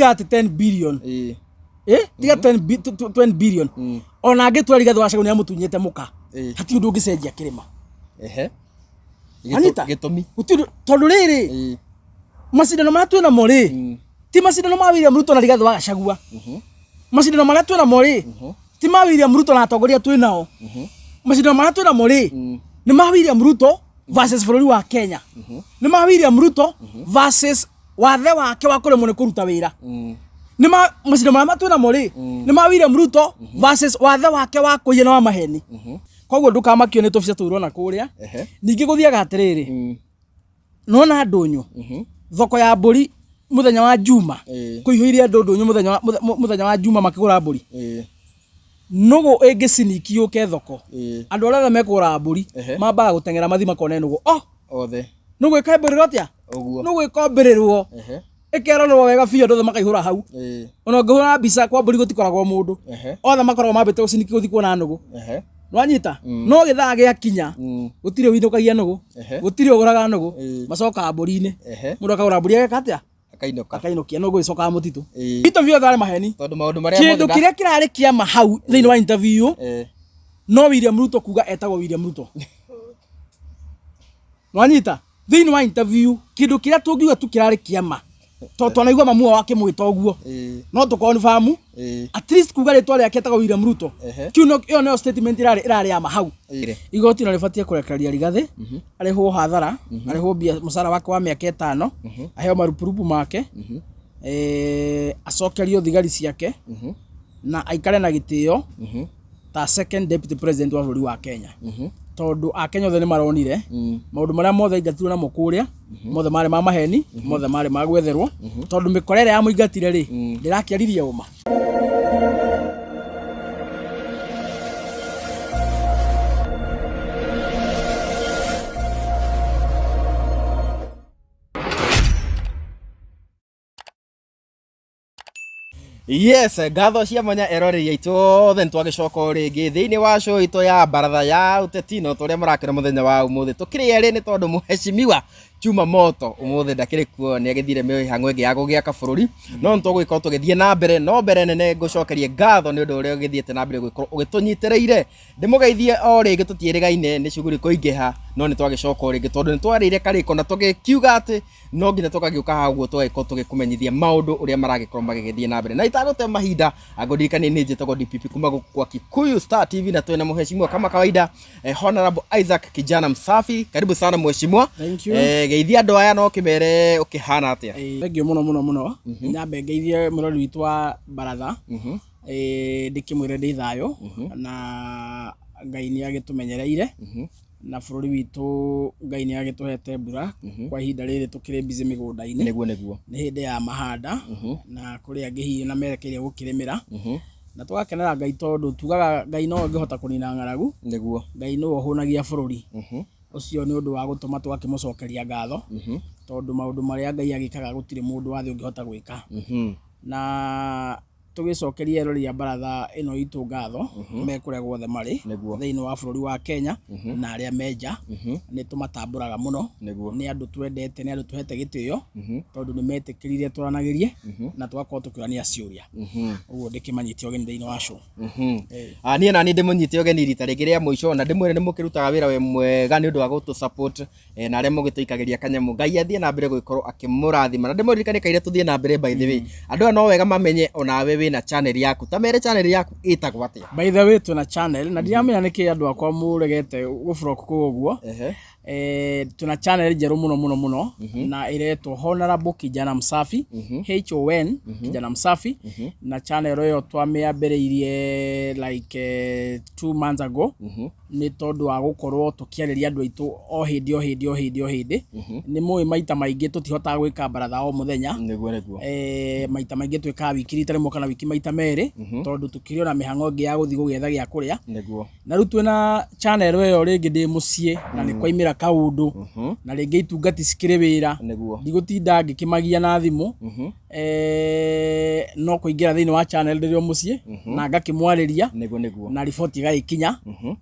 Tiga atĩ 10 billion. Tiga 10 billion. Ona angĩtua Rigathĩ wa Gachagua nĩamũtunyĩte mũka. Hatirĩ ũndũ ũngĩcenjia kĩrĩma. Anita? Gĩtũmi. Gũtirĩ tondũ rĩrĩ macindano marĩa twĩ namo rĩ ti macindano ma William Ruto na Rigathĩ wa Gachagua. Macindano marĩa twĩ namo rĩ ti ma William Ruto na atongoria twĩ nao. Macindano marĩa twĩ namo rĩ nĩ ma William Ruto versus bũrũri wa Kenya. Nĩ ma William Ruto versus wathe wake wa kũremwo nĩ kũruta wĩra. Nĩ ma macindano marĩa twĩ namo rĩ nĩ ma William Ruto versus wathe wake wa kũiya na wa maheni. Koguo ndũkamakio nĩ tũbica tũu ũrona kũrĩa. Ningĩ gũthiaga atĩrĩrĩ, nona ndũnyũ thoko ya mbũri mũthenya wa Juma kũihũire andũ ndũnyũ mũthenya wa Juma makĩgũra mbũri. Nũgũ ĩngĩciniki yũke thoko, andũ arĩa othe mekũgũra mbũri mambaga gũteng'era mathi makone nũgũ. Oh! Othe. Nũgũ ĩkambĩrĩrwo atĩa? Ũguo. Nũgũ ĩkombĩrĩrwo. Ĩkerorerwo wega biũ andũ othe makaihũra hau. Ona ũngĩhũra mbica kwa mbũri gũtikoragwo mũndũ. Othe makoragwo mambĩte gũciniki gũthiĩ kuona nũgũ. Nĩwanyita? No gĩthaa gĩakinya, gũtirĩ ũinũkagia nũgũ, gũtirĩ ũgũraga nũgũ, macokaga mbũri-inĩ. Mũndũ akagũra mbũri ageka atĩa? Akainũka. Akainũkia nũgũ ĩcokaga mũtitũ. Interview yothe yarĩ maheni. Tondũ maũndũ marĩa Kĩndũ kĩrĩa kĩrarĩ kĩama hau thĩinĩ wa interview no William Ruto kuga etagwo William Ruto. Nwanyita? Thĩinĩ wa interview kĩndũ kĩrĩa tũngiuga tu kĩrarĩ kĩama tondũ twanaigua mamu wao akĩmwĩta ũguo no tũ confirm at least kuga rĩtwa rĩake etagwo William Ruto. Kiu no ĩyo nĩyo statement ĩrarĩ ya ma hau. Igoti no rĩbatiĩ kũrekereria Rigathĩ arĩhwo hathara, arĩhwo mbia mũcara wake wa mĩaka 5, aheo marupurupu make, acokerio thigari ciake na aikare na gĩtĩo ta second deputy president wa bũrũri wa Kenya. Tondũ Akenya othe nĩ maronire maũndũ marĩa mothe aingatirwo namo kũrĩa, mothe marĩ ma maheni, mothe marĩ ma gwetherwo, tondũ mĩkora ĩrĩa yamũingatire rĩ, ndĩrakĩaririe ũma. Yes, ngatho cia mwanya eroreri aitũ othe nĩtwagĩcoka o rĩngĩ thĩinĩ wa show itũ ya baratha ya ũteti no tũrĩa mũrakĩra mũthenya wa ũmũthĩ tũkĩrĩ erĩ nĩ tondũ mũheshimiwa Chuma Moto ũmũthĩ ndakĩrĩ kuo nĩ agĩthire mĩhang'o ĩngĩ ya gũgĩaka bũrũri no nĩtũgũgĩkorwo tũgĩthiĩ na mbere no mbere nene ngũcokerie ngatho nĩ ũndũ ũrĩa ũgĩthiĩte na mbere gũgĩkorwo ũgĩtũnyitĩrĩire ndĩmũgeithie o rĩngĩ tũtiĩrĩgaine nĩ cuguri kũingĩha no nĩtwagĩcoka o rĩngĩ tondũ nĩtwarĩire karĩko na tũgĩkiuga atĩ no nginya tũgagĩũka haha ũguo tũgagĩkorwo tũgĩkũmenyithia maũndũ ũrĩa maragĩkorwo magĩgĩthiĩ na mbere na itagũte mahinda ngũririkanie nĩ njĩtagwo DPP kuma gũkũ kwa Kikuyu Star TV na twĩna mũheshimiwa kama kawaida Honorable Isaac Kijana Msafi karibu sana mheshimiwa. Thank you. Geithia andũ aya no kĩmere ũkĩhana atĩa. Thank you mũno mũno mũno. Nyambe ngeithie mũrori witũ wa baratha. Ndĩkĩmwĩre ndĩ thayũ na Ngai nĩ agĩtũmenyereire. Na bũrũri witũ Ngai nĩ agĩtũhete mbura kwa ihinda rĩrĩ tũkĩrĩ busy mĩgũnda-inĩ. Nĩguo nĩguo. Nĩ hĩndĩ ya mahanda na kũrĩ angĩ hihi na merekeire gũkĩrĩmĩra. Na tũgakenera Ngai tondũ tugaga Ngai nowe ũngĩhota kũnina ng'aragu. Nĩguo. Ngai nĩwe ũhũnagia bũrũri. Ũcio nĩ ũndũ wa gũtũma tũgakĩmũcokeria ngatho tondũ maũndũ marĩa Ngai agĩkaga gũtirĩ mũndũ wa thĩ ũngĩhota gwĩka. Na tũgĩcokeria eroreri a baratha ĩno itũ ngatho me kũrĩa guothe marĩ thĩinĩ wa bũrũri wa Kenya na arĩa me nja. Nĩ tũmatambũraga mũno. Nĩ andũ twendete, nĩ andũ tũhete gĩtĩo tondũ nĩ metĩkĩrire twaranagĩrie na tũgakorwo tũkĩũrania ciũria. Ũguo ndĩkĩmanyite ũgeni thĩinĩ wa show. Niĩ nani ndĩmũnyite ũgeni rita rĩngĩ rĩa mũico na ndĩmwĩre nĩ mũkĩrutaga wĩra we mwega nĩ ũndũ wa gũtũ support na arĩa mũgĩtũikagĩria kanyamũ. Ngai athiĩ na mbere gũgĩkorwo akĩmũrathima na ndĩmũririkanie kaire tũthiĩ na mbere by the way. Andũ aya no wega mamenye onawe wĩna channel yaku. Ta mere channel yaku ĩtagwo atĩa? By the way twĩna channel na ndiramenya nĩkĩ andũ akwa mũregete gũblock kũu ũguo. Twĩna channel njerũ mũno mũno mũno na ĩretwo Honorable Kijana Msafi, HON Kijana Msafi, na channel ĩyo twamĩambĩrĩirie like 2 months ago. Nĩ tondũ wa gũkorwo tũkĩarĩria andũ aitũ o hĩndĩ o hĩndĩ o hĩndĩ o hĩndĩ. Nĩ mũĩ maita maingĩ tũtihotaga gwĩka baratha o mũthenya. Nĩguo nĩguo. Maita maingĩ twĩkaga wiki rita rĩmwe kana wiki maita merĩ tondũ tũkĩrĩ ona mĩhang'o ĩngĩ ya gũthiĩ gũgĩetha gĩa kũrĩa. Nĩguo. Na rĩu twĩna channel ĩyo rĩngĩ ndĩ mũciĩ na nĩ kwaimĩra kaũndũ na rĩngĩ itungati cikĩrĩ wĩra. Nĩguo. Ndigũtinda ngĩkĩmagia na thimũ. No kũingĩra thĩinĩ wa channel ndĩrĩ o mũciĩ na ngakĩmwarĩria Nĩguo nĩguo. Na riboti ĩgagĩkinya,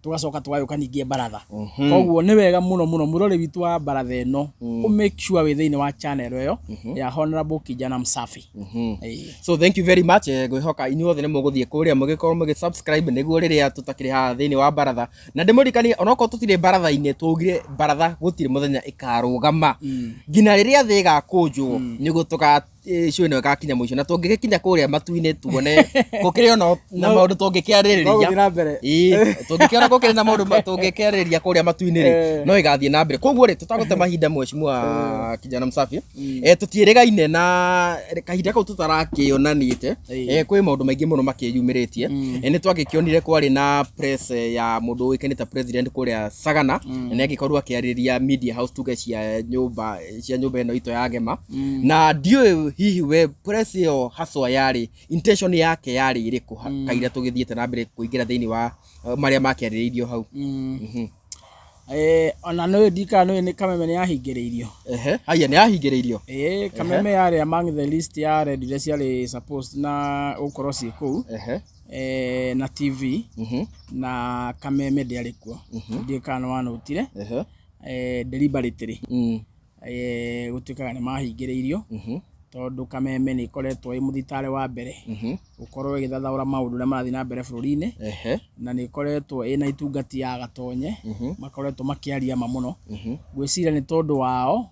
tũgacoka tũgagĩũka ningĩ baratha. Koguo nĩ wega mũno mũno mũrori witũ wa baratha ĩno ũ make sure wĩ thĩinĩ wa channel ĩyo ya Honorable Kijana Msafi. Ĩĩ. So thank you very much. Ngwĩhoka inyuothe nĩ mũgũthiĩ kũrĩa mũgĩkorwo mũgĩ subscribe nĩguo rĩrĩa tũtakĩrĩ haha thĩinĩ wa baratha, na ndĩmũririkanie onokorwo tũtirĩ baratha-inĩ, twaugire baratha gũtirĩ mũthenya ĩkarũgama nginya rĩrĩa thĩ ĩgakũnjwo, nĩguo tũga show ĩno ĩgakinya mũico, na tũngĩgĩkinya kũrĩa matu-inĩ tuone gũkĩrĩ ona na maũndũ tũngĩkĩarĩrĩria. No gũthiĩ na mbere. Ĩĩ, tũngĩkĩona gũkĩrĩ na maũndũ tũngĩkĩarĩrĩria kũrĩa matu-inĩ rĩ, no ĩgathiĩ na mbere. Koguo rĩ, tũtagũte mahinda, mheshimiwa Kijana Msafi, tũtiĩrĩgaine na kahinda kau tũtarakĩonanĩte. Kwĩ maũndũ maingĩ mũno makĩyumĩrĩtie. Nĩ twagĩkĩonire kwarĩ na press ya mũndũ ũĩkaine ta president kũrĩa Sagana, na nĩ agĩkorirwo akĩarĩria media house, tuge cia nyũmba ĩno itũ ya Gema, na ndiũĩ hihi we press ĩyo haswa yarĩ intention yake yarĩ ĩrĩkũ kaira tũgĩthiĩte na mbere kũingĩra thĩinĩ wa marĩa makĩarĩrĩirio hau. Ona nĩ ndikana nĩ Kameme nĩ yahingĩrĩirio. Ehe, haya, nĩ yahingĩrĩirio. Ĩĩ, Kameme yarĩ among the list ya redio iria ciarĩ supposed na gũkorwo ciĩ kũu na TV, na Kameme ndĩarĩ kuo. Ndiũĩ kana nĩ wanotire. Deliberately gũtuĩkaga nĩ mahingĩrĩirio tondũ Kameme nĩ ĩkoretwo ĩ mũthitarĩ wa mbere gũkorwo ĩgĩthathaũra maũndũ ũrĩa marathiĩ na mbere bũrũri-inĩ, na nĩ ĩkoretwo ĩna itungati ya Gatonye makoretwo makĩaria ma mũno. Ngwĩciria nĩ tondũ wao,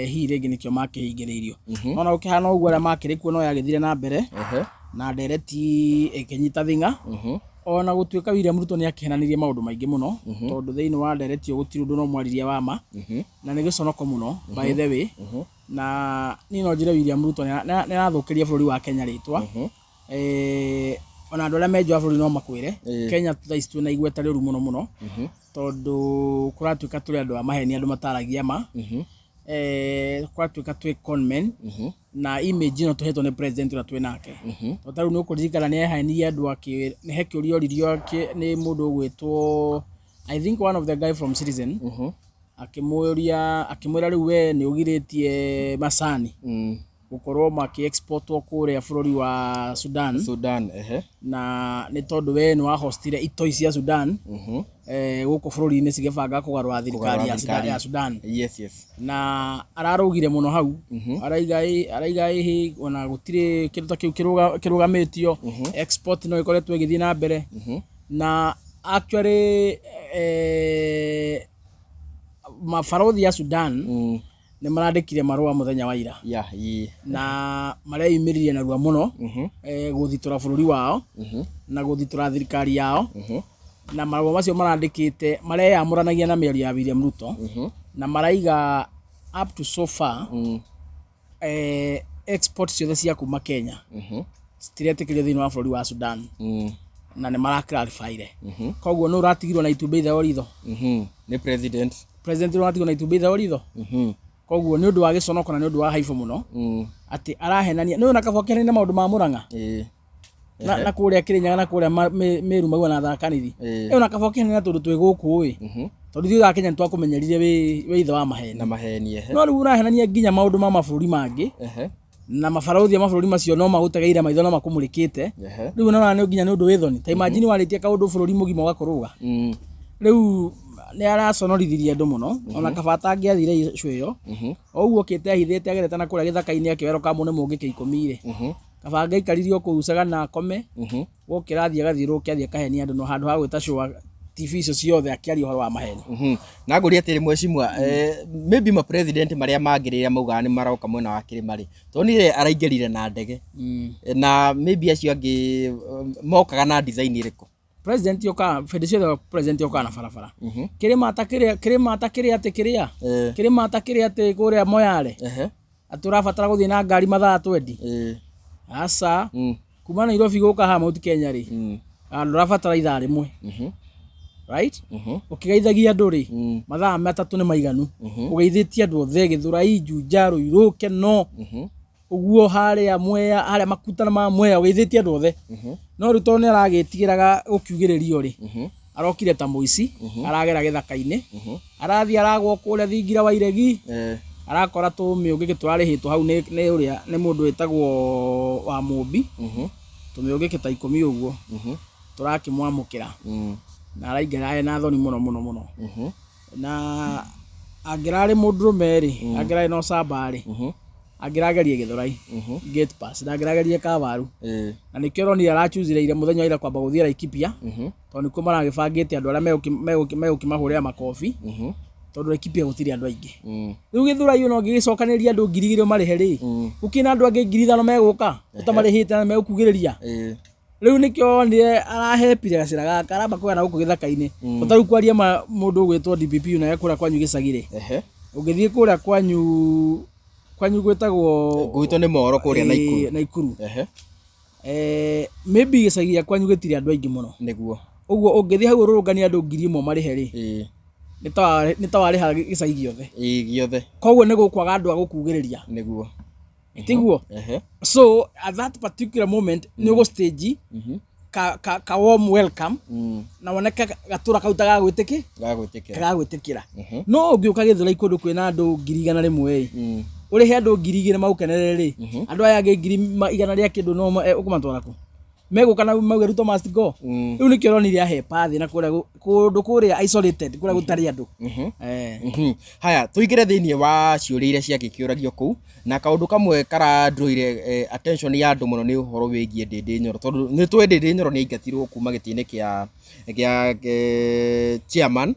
hihi rĩngĩ nĩkĩo makĩhingĩrĩirio. No na gũkĩhana ũguo, arĩa makĩrĩ kuo no yagĩthire na mbere na ndereti ĩkĩnyita thing'a, ona gũtuĩka William Ruto nĩ akĩhenanirie maũndũ maingĩ mũno, tondũ thĩinĩ wa ndereti ĩyo gũtirĩ ũndũ no mwaririe wa ma, na nĩ gĩconoko mũno, by the way. Na niĩ no njĩre William Ruto nĩ arathũkĩria bũrũri wa Kenya rĩtwa. Ona andũ arĩa me nja wa bũrũri no makwĩre Kenya thaa ici twĩna igweta rĩũru mũno mũno, tondũ kũratuĩka tũrĩ andũ a maheni, andũ mataragia ma. Kũratuĩka twĩ conmen, na image ĩno tũhetwo nĩ president ũrĩa twĩ nake. Tondũ ta rĩu nĩ ũkũririkana nĩ ehenirie andũ akĩ nĩ he kĩũria oririo nĩ mũndũ ũgwĩtwo, I think, one of the guy from Citizen, akĩmũria, akĩmwĩra, rĩu we nĩ ũgirĩtie macani gũkorwo makĩ exportwo kũrĩa bũrũri wa Sudan. Sudan, ehe. Na nĩ tondũ we nĩ wahostire itoi cia Sudan gũkũ bũrũri-inĩ cigĩbanga kũgarũra thirikari ya Sudan, ya Sudan. Na ararũgire mũno hau, araiga araiga ĩhĩ, ona gũtirĩ kĩndũ ta kĩu kĩrũgamĩtio, export no ĩkoretwo ĩgĩthiĩ na mbere. Na actually mabarothi ya Sudan nĩ marandĩkire marũa mũthenya wa ira na mareyumĩririe narua mũno gũthitũra bũrũri wao na gũthitũra thirikari yao, na marũa macio marandĩkĩte mareyamũranagia na mĩario ya William Ruto, na maraiga up to so far export ciothe cia kuma Kenya citiretĩkĩrio thĩinĩ wa bũrũri wa Sudan, na nĩ maraclarifyire. Koguo nĩ ũratigirwo na itumbĩ ithe o ritho. Nĩ president. President nĩ ũratigirwo na itumbĩ ithe o ritho. Koguo nĩ ũndũ wa gĩconoko na nĩ ũndũ wa haibũ mũno atĩ arahenania nĩ na kaba kĩhenania na maũndũ ma Mũrang'a na kũrĩa Kĩrĩnyaga na kũrĩa Mĩru maua na Tharaka Nithi. Ĩyo na kaba ũkĩhenania tondũ twĩ gũkũ ĩ, tondũ ithuĩ a Kenya nĩ twakũmenyerire wĩ ithe wa maheni. Na maheni, ehe. No rĩu ũrahenania nginya maũndũ ma mabũrũri mangĩ, na mabarũthi a mabũrũri macio no magũtegeire maitho na makũmũrĩkĩte. Rĩu nona nĩ nginya nĩ ũndũ wĩ thoni. Ta imagine warĩtie kaũndũ bũrũri mũgima ũgakũrũga. Rĩu nĩ araconorithirie andũ mũno. Ona kaba atangĩathire issue ĩyo o ũguo okĩte ahithĩte agerete na kũrĩa gĩthaka-inĩ akĩoerwo kamũ nĩ mũngĩkĩ 10 rĩ, kaba angĩaikaririe o kũu Sagana akome, gũkĩra athiĩ agathiũrũrũke athiĩ akahenia andũ no handũ ha gwĩta show TV icio ciothe akĩaria ũhoro wa maheni. Na ngũria atĩrĩ mheshimiwa, maybe ma president marĩa mangĩ rĩrĩa maugaga nĩ maroka mwena wa kĩrĩma rĩ, tuonire araingĩrire na ndege, na maybe acio angĩ mokaga na design ĩrĩkũ? President yoka hĩndĩ ciothe, president yokaga na barabara. Kĩrĩma ta kĩrĩa, kĩrĩma ta kĩrĩa atĩ kĩrĩa kĩrĩma ta kĩrĩa atĩ kũrĩa Moyale atĩ ũrabatara gũthiĩ na ngari mathaa 20? Aca. Kuma Nairobi gũka haha Mount Kenya rĩ, ndũrabatara ithaa 1, right? Ũkĩgeithagia andũ rĩ, mathaa 3 nĩ maiganu ũgeithĩtie andũ othe Gĩthũrai, Juja, Ruiru, Keno, ũguo harĩa Mwea, harĩa makutano ma Mwea, ũgeithĩtie andũ othe. No rĩu tondũ nĩ aragĩtigĩraga gũkiugĩrĩrio rĩ, arokire ta mũici, aragera gĩthaka-inĩ, arathiĩ aragwo kũrĩa thingira wa iregi. Arakora tũmĩũngĩkĩ tũrarĩhĩtwo hau nĩ ũrĩa nĩ mũndũ wĩtagwo wa Mũmbi, tũmĩũngĩkĩ ta 10 ũguo tũrakĩmwamũkĩra, na araingĩra ena thoni mũno mũno mũno. Na angĩrarĩ mũndũrũme rĩ, angĩrarĩ na ũcamba rĩ, angĩragerie Gĩthũrai gate pass, ndangĩragerie Kavaru. Na nĩkĩo ũronire arachuzireire mũthenya wa ira kwamba gũthiĩ Laikipia, tondũ nĩkuo maragĩbangĩte andũ arĩa megũkĩmahũrĩra makobi, tondũ Laikipia gũtirĩ andũ aingĩ. Rĩu Gĩthũrai ona ũngĩgĩcokanĩrĩria andũ 2,000 marĩhe rĩ, gũkĩrĩ na andũ angĩ 5,000 megũka ũtamarĩhĩte na megũkugĩrĩria. Rĩu nĩkĩo wonire arahepire gacĩra gaka, aramba kũgaya na gũkũ gĩthaka-inĩ. Ũtarĩu kwaria ma mũndũ ũgwĩtwo DPP na kũrĩa kwanyu gĩcagi rĩ, ũngĩthiĩ kũrĩa kwanyu gwĩtagwo Gwitũ nĩ Moro kũrĩa Naikuru. Naikuru. Maybe gĩcagi gĩa kwanyu gĩtirĩ andũ aingĩ mũno. Nĩguo. Ũguo ũngĩthiĩ hau ũrũrũnganie andũ 1,000 marĩhe rĩ, nĩ ta warĩha gĩcagi gĩothe. Ĩĩ, gĩothe. Koguo nĩ gũkwaga andũ a gũkugĩrĩria. Nĩguo. Tiguo? So at that particular moment nĩ ũgũ stage ka warm welcome, na woneke gatũra kau ta gagwĩtĩkĩ Gagwĩtĩkĩra. Gagwĩtĩkĩra. No ũngĩũka Gĩthũrai kũndũ kwĩna andũ 100,000 ĩ, ũrĩhe andũ 2,000 magũkenerere rĩ, andũ aya angĩ ngiri igana rĩa kĩndũ no ũkũmatwara kũ? Megũka na mauge Ruto must go. Rĩu nĩkĩo ũronire ahepa thĩ na kũrĩa kũndũ kũrĩa isolated, kũrĩa gũtarĩ andũ. Haya, tũingĩre thĩinĩ wa ciũria iria ciagĩkĩũragio kũu, na kaũndũ kamwe karadroire attention ya andũ mũno nĩ ũhoro wĩgiĩ Ndĩndĩ Nyoro, tondũ nĩ tũĩ Ndĩndĩ Nyoro nĩ aingatirwo kuma gĩtĩ-inĩ kĩa chairman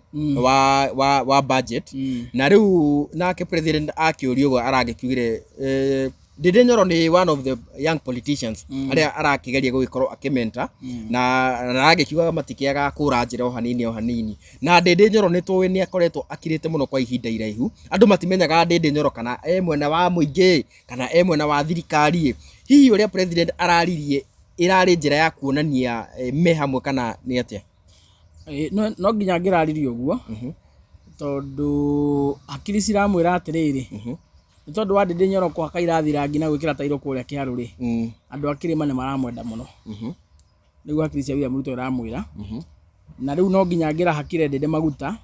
wa budget. Na rĩu nake president akĩũrio ũguo aragĩkiugire Ndĩndĩ Nyoro nĩ one of the young politicians arĩa arakĩgeria gũgĩkorwo akĩmenta, na aragĩkiuga matikĩaga kũra njĩra o hanini o hanini. Na Ndĩndĩ Nyoro nĩ tũĩ nĩ akoretwo akirĩte mũno kwa ihinda iraihu, andũ matimenyaga Ndĩndĩ Nyoro kana e mwena wa mũingĩ kana e mwena wa thirikari. Hihi ũrĩa president araririe ĩrarĩ njĩra ya kuonania me hamwe kana nĩ atĩa? No nginya angĩraririe ũguo, tondũ hakiri ciramwĩra atĩrĩrĩ, nĩ tondũ wa Ndĩndĩ Nyoro kũhaka irathi rangi na gwĩkĩra tairo kũrĩa Kĩharũ rĩ, andũ a kĩrĩma nĩ maramwenda mũno. Nĩguo hakiri cia William Ruto iramwĩra. Na rĩu no nginya angĩrahakire Ndĩndĩ maguta,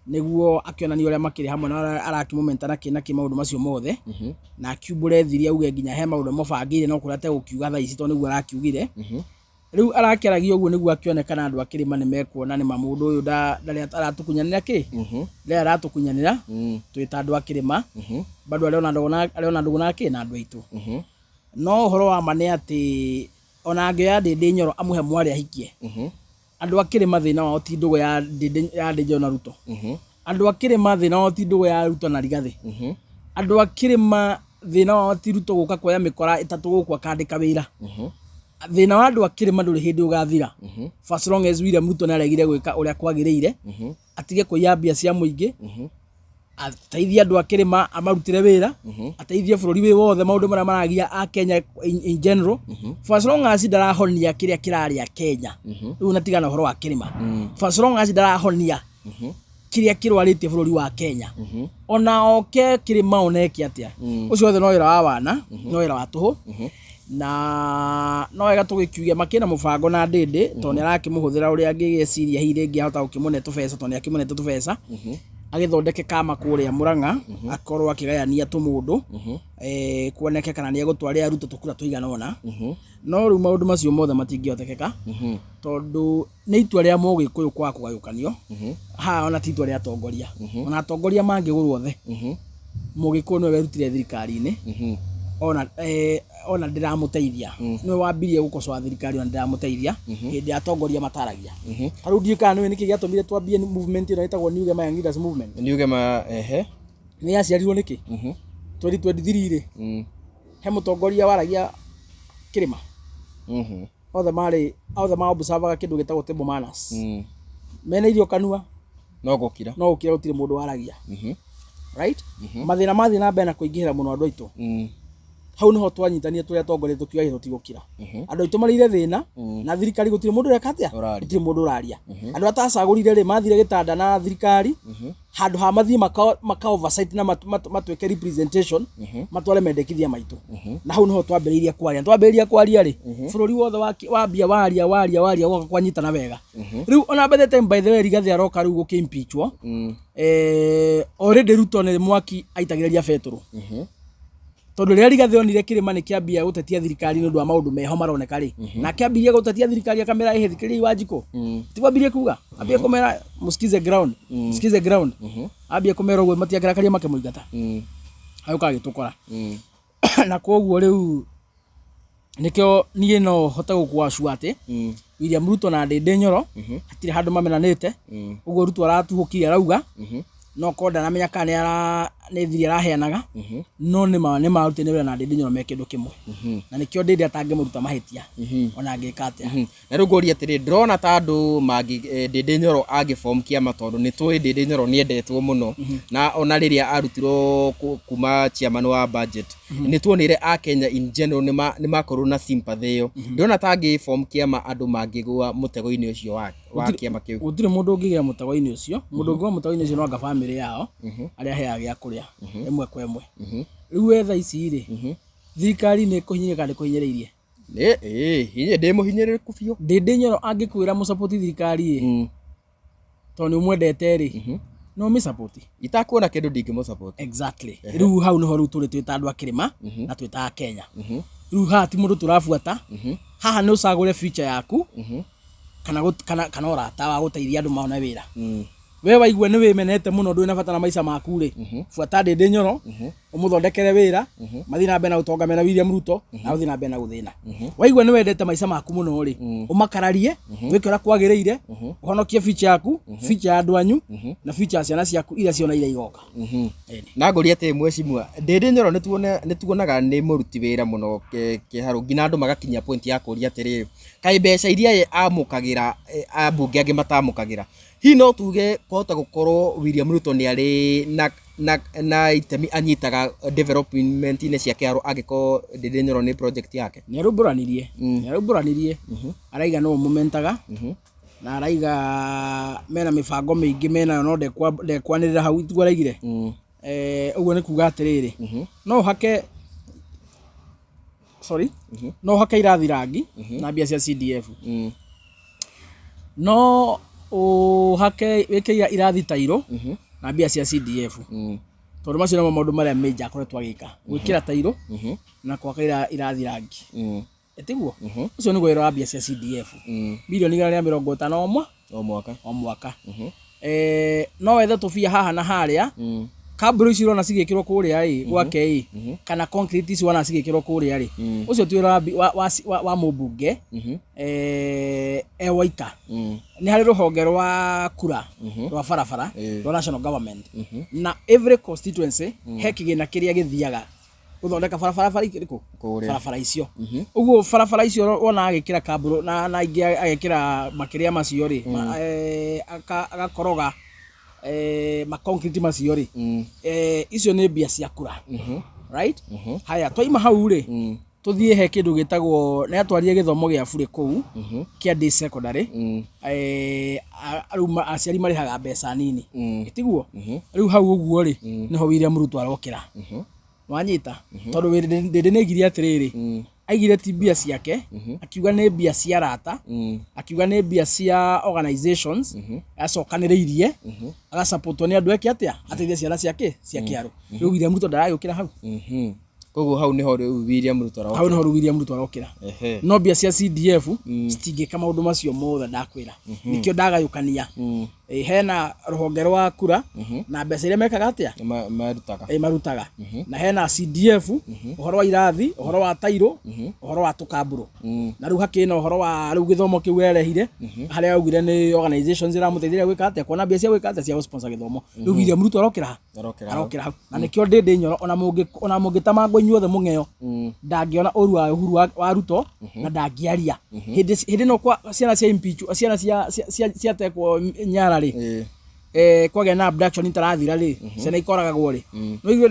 nĩguo akĩonanie ũrĩa makĩrĩ hamwe na ũrĩa arakĩmũmenta na kĩ na kĩ maũndũ macio mothe, na akiumbũre thiri auge nginya he maũndũ amũbangĩire no kũrĩa ategũkiuga thaa ici tondũ nĩguo arakiugire. Rĩu arakĩaragia ũguo nĩguo akĩonekana andũ a kĩrĩma nĩ mekuona nĩ ma mũndũ ũyũ ndarĩ aratũkunyanĩra kĩ? Ndarĩ aratũkunyanĩra, twĩ ta andũ a kĩrĩma, bado arĩ ona ndũgũ na kĩ na andũ aitũ. No ũhoro wa ma nĩ atĩ ona angĩoya Ndĩndĩ Nyoro amũhe mwarĩ ahikie, andũ a kĩrĩma thĩna wao ti ndũgũ ya Ndĩndĩ ya Ndĩndĩ Nyoro na Ruto. Andũ a kĩrĩma thĩna wao ti ndũgũ ya Ruto na Rigathĩ. Andũ a kĩrĩma thĩna wao ti Ruto gũka kuoya mĩkora ĩtatũ gũkũ akandĩka wĩra. Thĩna wa andũ a kĩrĩma ndũrĩ hĩndĩ ũgathira. For as long as William Ruto nĩaregire gwĩka ũrĩa kwagĩrĩire, atige kũiya mbia cia mũingĩ, ateithie andũ a kĩrĩma amarutĩre wĩra, ateithie bũrũri wĩ wothe maũndũ marĩa maragia a Kenya in general. For as long as ndarahonia kĩrĩa kĩrarĩa Kenya, rĩu na tigana ũhoro wa kĩrĩma. For as long as ndarahonia kĩrĩa kĩrwarĩtie bũrũri wa Kenya, ona oke kĩrĩma ona eke atĩa, ũcio wothe no wĩra wa wana, no wĩra wa tũhũ. Na no wega tũgĩkiuge makĩna mũbango na Ndĩndĩ, tondũ nĩ arakĩmũhũthĩra ũrĩa angĩgĩciria hihi rĩngĩ ahota gũkĩmũne tũbeca, tondũ nĩ akĩmũnete tũbeca, agĩthondeke kama kũrĩa Murang'a, akorwo akĩgayania tũmũndũ, kuoneke kana nĩ egũtwarĩra Ruto tũkura tũigana ũna. No rĩu maũndũ macio mothe matingĩhotekeka, tondũ nĩ itua rĩa mũgĩkũyũ kwaga kũgayũkanio. Haha ona ti itua rĩa atongoria, ona atongoria mangĩgũrwo othe, mũgĩkũyũ nĩwe werutire thirikari-inĩ, ona ndĩramũteithia, nĩwe wambirie gũkocoa thirikari, ona ndĩramũteithia hĩndĩ ya atongoria mataragia. Ta rĩu ndiũĩ kana nĩũĩ nĩkĩ gĩatũmire twambie movement ĩno ĩtagwo New Gema Young Leaders Movement. New Gema, ehe. Nĩ yaciarirwo nĩkĩ? 2023 rĩ, he mũtongoria waragia kĩrĩma. Othe marĩ, othe ma observaga kĩndũ gĩtagwo table manners. Mena irio kanua, No gũkira. No gũkira, gũtirĩ mũndũ waragia. Right? Mathĩna mathiĩ na mbere na kũingĩhĩra mũno andũ aitũ. Hau niho twanyitanie tũrĩa atongoria tũkiuga gĩ tũtigũkira. Andũ aitũ marĩire thĩna na thirikari gũtirĩ mũndũ ũreka atĩa? Ũraria. Gũtirĩ mũndũ ũraria. Andũ arĩa tacagũrire rĩ, mathire gĩtanda na thirikari handũ ha mathiĩ maka oversight na matuĩke representation, matware mendekithia maitũ. Na hau niho twambĩrĩirie kwaria. Twambĩrĩria kwaria rĩ, bũrũri wothe wambia waria waria waria woka kwanyitana wega. Rĩu ona by the time, by the way, Rigathi aroka rĩu gũkĩ-impeachwo, already Ruto nĩ mwaki aitagĩrĩria betũrũ, tondũ rĩrĩa Rigathi onire kĩrĩma nĩ kĩambia gũtetia thirikari nĩ ũndũ wa maũndũ meho maroneka rĩ, nake ambirie gũtetia thirikari, akamĩra ĩhĩ thikĩrĩriai Wanjikũ. Tiguo ambirie kuga, ambie kũmera mũsikize ground, mũsikize ground. Ambie kũmera ũguo, matiakĩrakaria makĩmũingata, agĩũka agĩtũkora. Na koguo rĩu nĩkĩo niĩ no hote gũkũacua atĩ William Ruto na Ndindi Nyoro hatirĩ handũ mamenanĩte. Ũguo Ruto aratuhũkire arauga, no korwo ndaramenya kana nĩ thiri araheanaga, no nĩ marutĩte wĩra na Ndindi Nyoro me kĩndũ kĩmwe, na nĩkĩo Ndindi atangĩmũruta mahĩtia ona angĩka atĩa. Na rĩu ngũria atĩrĩ, ndĩrona ta andũ mangĩ Ndindi Nyoro angĩform kĩama, tondũ nĩ tũĩ Ndindi Nyoro nĩ endetwo mũno, na ona rĩrĩa arutirwo kuma chairman wa budget nĩ tuonire a Kenya in general nĩ makorwo na sympathy ĩyo. Ndĩrona ta angĩform kĩama andũ mangĩgũa mũtego-inĩ ũcio wa kĩama kĩu. Gũtirĩ mũndũ ũngĩgĩa mũtego-inĩ ũcio. Mũndũ ũngĩgwa mũtego-inĩ ũcio no anga bamĩrĩ yao arĩa aheaga gĩa kũrĩa ĩmwe kwa ĩmwe. Rĩu we thaa ici rĩ, thirikari nĩ ĩkũhinyĩrĩria kana ndĩkũhinyĩrĩirie? Nĩ ĩĩ, hinya ndĩ mũhinyĩrĩrĩku biũ. Ndindi Nyoro angĩkwĩra mũsupport thirikari ĩ, tondũ nĩ ũmwendete rĩ, no ũmĩsupport? Itakuona kĩndũ ndingĩmũsupport. Exactly. Rĩu hau nĩho rĩu tũrĩ twĩ ta andũ a kĩrĩma na twĩ ta a Kenya. Rĩu haha ti mũndũ tũrabuata, haha nĩ ũcagũre future yaku kana ũrata wa gũteithia andũ mone wĩra. We waigua nĩ wĩmenete mũno, ndũrĩ na bata na maica maku rĩ, buata Ndindi Nyoro ũmũthondekere wĩra, mathiĩ na mbere na gũtonga mena William Ruto, na ũthiĩ na mbere na gũthĩna. Waigua nĩ wendete maica maku mũno rĩ, ũmakararie, wĩke ũrĩa kwagĩrĩire, ũhonokie future yaku, future ya andũ anyu na future ya ciana ciaku iria ciona iria igoka. Ĩni. Na ngũria atĩ mheshimiwa Ndindi Nyoro nĩ tuonaga nĩ mũruti wĩra mũno kĩharũ, nginya andũ magakinyia point ya kũria atĩrĩrĩ, kaĩ mbeca iria ye amũkagĩra ambunge angĩ matamũkagĩra? Hihi no tuge kwahota gũkorwo William Ruto nĩ arĩ na itemi anyitaga development-inĩ cia kĩharũ angĩkorwo Ndindi Nyoro nĩ project yake? Nĩ araumbũranirie araiga no ũmũmentaga, na araiga mena mĩbango mĩingĩ menayo, no ndekwanĩrĩra hau, tiguo araigire? Ũguo nĩ kuga atĩrĩrĩ, no ũhake, sorry, no ũhake irathi rangi na mbia cia CDF, no ũhake wĩke irathi tairũ na mbia cia CDF, tondũ macio nĩmo maũndũ marĩa major akoretwo agĩka, gwĩkĩra tairũ na gwaka irathi rangi. Ĩtiguo ũcio nĩguo wĩra wa mbia cia CDF, 150 milioni o mwaka. O mwaka. No wethe tũbia haha na harĩa, kambũrũ ici ũrona cigĩkĩrwo kũrĩa ĩ gwake ĩ, kana concrete ici wona cigĩkĩrwo kũrĩa rĩ, ũcio ti wĩra wa mũmbunge e waika. Nĩ harĩ rũhonge rwa kura rwa barabara rwa national government, na every constituency he kĩgĩna kĩrĩa gĩthiaga gũthondeka barabara bara irĩkũ? Kũrĩa. Barabara icio. Ũguo barabara icio wona agĩkĩra kambũrũ na ingĩ agĩkĩra makĩria macio rĩ, agakoroga ma concrete macio rĩ, icio nĩ mbia cia kura, right? Haya, twaima hau rĩ, tũthiĩ he kĩndũ gĩtagwo nĩ atwarire gĩthomo gĩa burĩ kũu kĩa day secondary. Rĩu aciari marĩhaga mbeca nini, tiguo? Rĩu hau ũguo rĩ, nĩho William Ruto arokĩra, wanyita? Tondũ Ndindi nĩ aigire atĩrĩrĩ, aigire ti mbia ciake, akiuga nĩ mbia cia arata, akiuga nĩ mbia cia organizations acokanĩrĩirie, agasupportwo nĩ andũ eke atĩa, ateithie ciana ciake cia kĩaro. Rĩu William Ruto ndaragĩũkĩra hau. Koguo hau nĩho rĩu William Ruto arokĩra. Hau nĩho rĩu William Ruto arokĩra. No mbia cia CDF citingĩka maũndũ macio mothe ndakwĩra. Nĩkĩo ndagayũkania. Hena rũhonge rwa kura na mbeca iria mekaga atĩa? Marutaga. Marutaga. Na hena CDF, ũhoro wa irathi, ũhoro wa tairũ, ũhoro wa tũkambũrũ. Na rĩu hakĩrĩ na ũhoro wa rĩu gĩthomo kĩu erehire, harĩa augire nĩ organizations iramũteithĩrĩria gwĩka atĩa, kuona mbia cia gwĩka atĩa, cia gũsponsor gĩthomo. Rĩu William Ruto arokĩra ha? Arokĩra hau. Arokĩra hau. Na nĩkĩo Ndindi Nyoro ona mũngĩtamangwo inyuothe mũng'eo, ndangĩona ũru wa Uhuru wa Ruto na ndangĩaria. Hĩndĩ ĩno kwa ciana cia impeach, ciana cia ciatekwo nyara rĩ, Kwagĩa na abduction itarathira rĩ, ciana ikoragagwo rĩ, no igue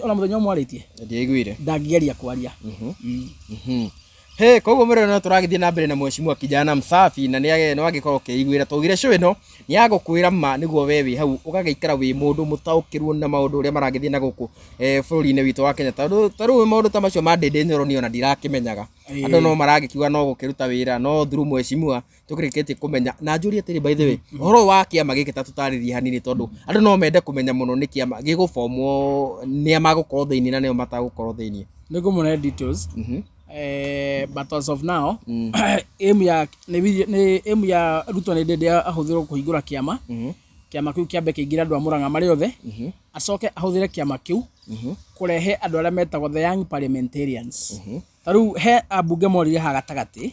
ona mũthenya ũmwe arĩtie. Ndiaiguire. Ndangĩgeria kwaria. He, koguo mwĩrore no tũragĩthiĩ na mbere na mheshimiwa kijana msafi na nĩ no angĩkorwo ũkĩiguĩra twaugire show ĩno nĩ ya gũkwĩra ma nĩguo we wĩ hau ũgagĩikara wĩ mũndũ mũtaũkĩrwo na maũndũ ũrĩa maragĩthiĩ na gũkũ bũrũri-inĩ witũ wa Kenya, tondũ ta rĩu maũndũ ta macio ma Ndĩndĩ Nyoro niĩ ona ndirakĩmenyaga. Andũ no maragĩkiuga no gũkĩruta wĩra no through mheshimiwa tũkĩrĩkĩtie kũmenya. Na njũrie atĩrĩ, by the way, ũhoro ũyũ wa kĩama gĩkĩ ta tũtarĩrie hanini, tondũ andũ no mende kũmenya mũno nĩ kĩama gĩgũbomwo, nĩa magũkorwo thĩinĩ na nĩo matagũkorwo thĩinĩ. Nĩ ngũmũne details. But as of now, aim ya nĩ aim ya Ruto nĩ ndĩndĩ ahũthĩrwo kũhingũra kĩama. Kĩama kĩu kĩambe kĩingĩre andũ a Murang'a marĩ othe, acoke ahũthĩre kĩama kĩu kũrehe andũ arĩa metagwo the young parliamentarians. Ta rĩu he ambunge morire haha gatagatĩ,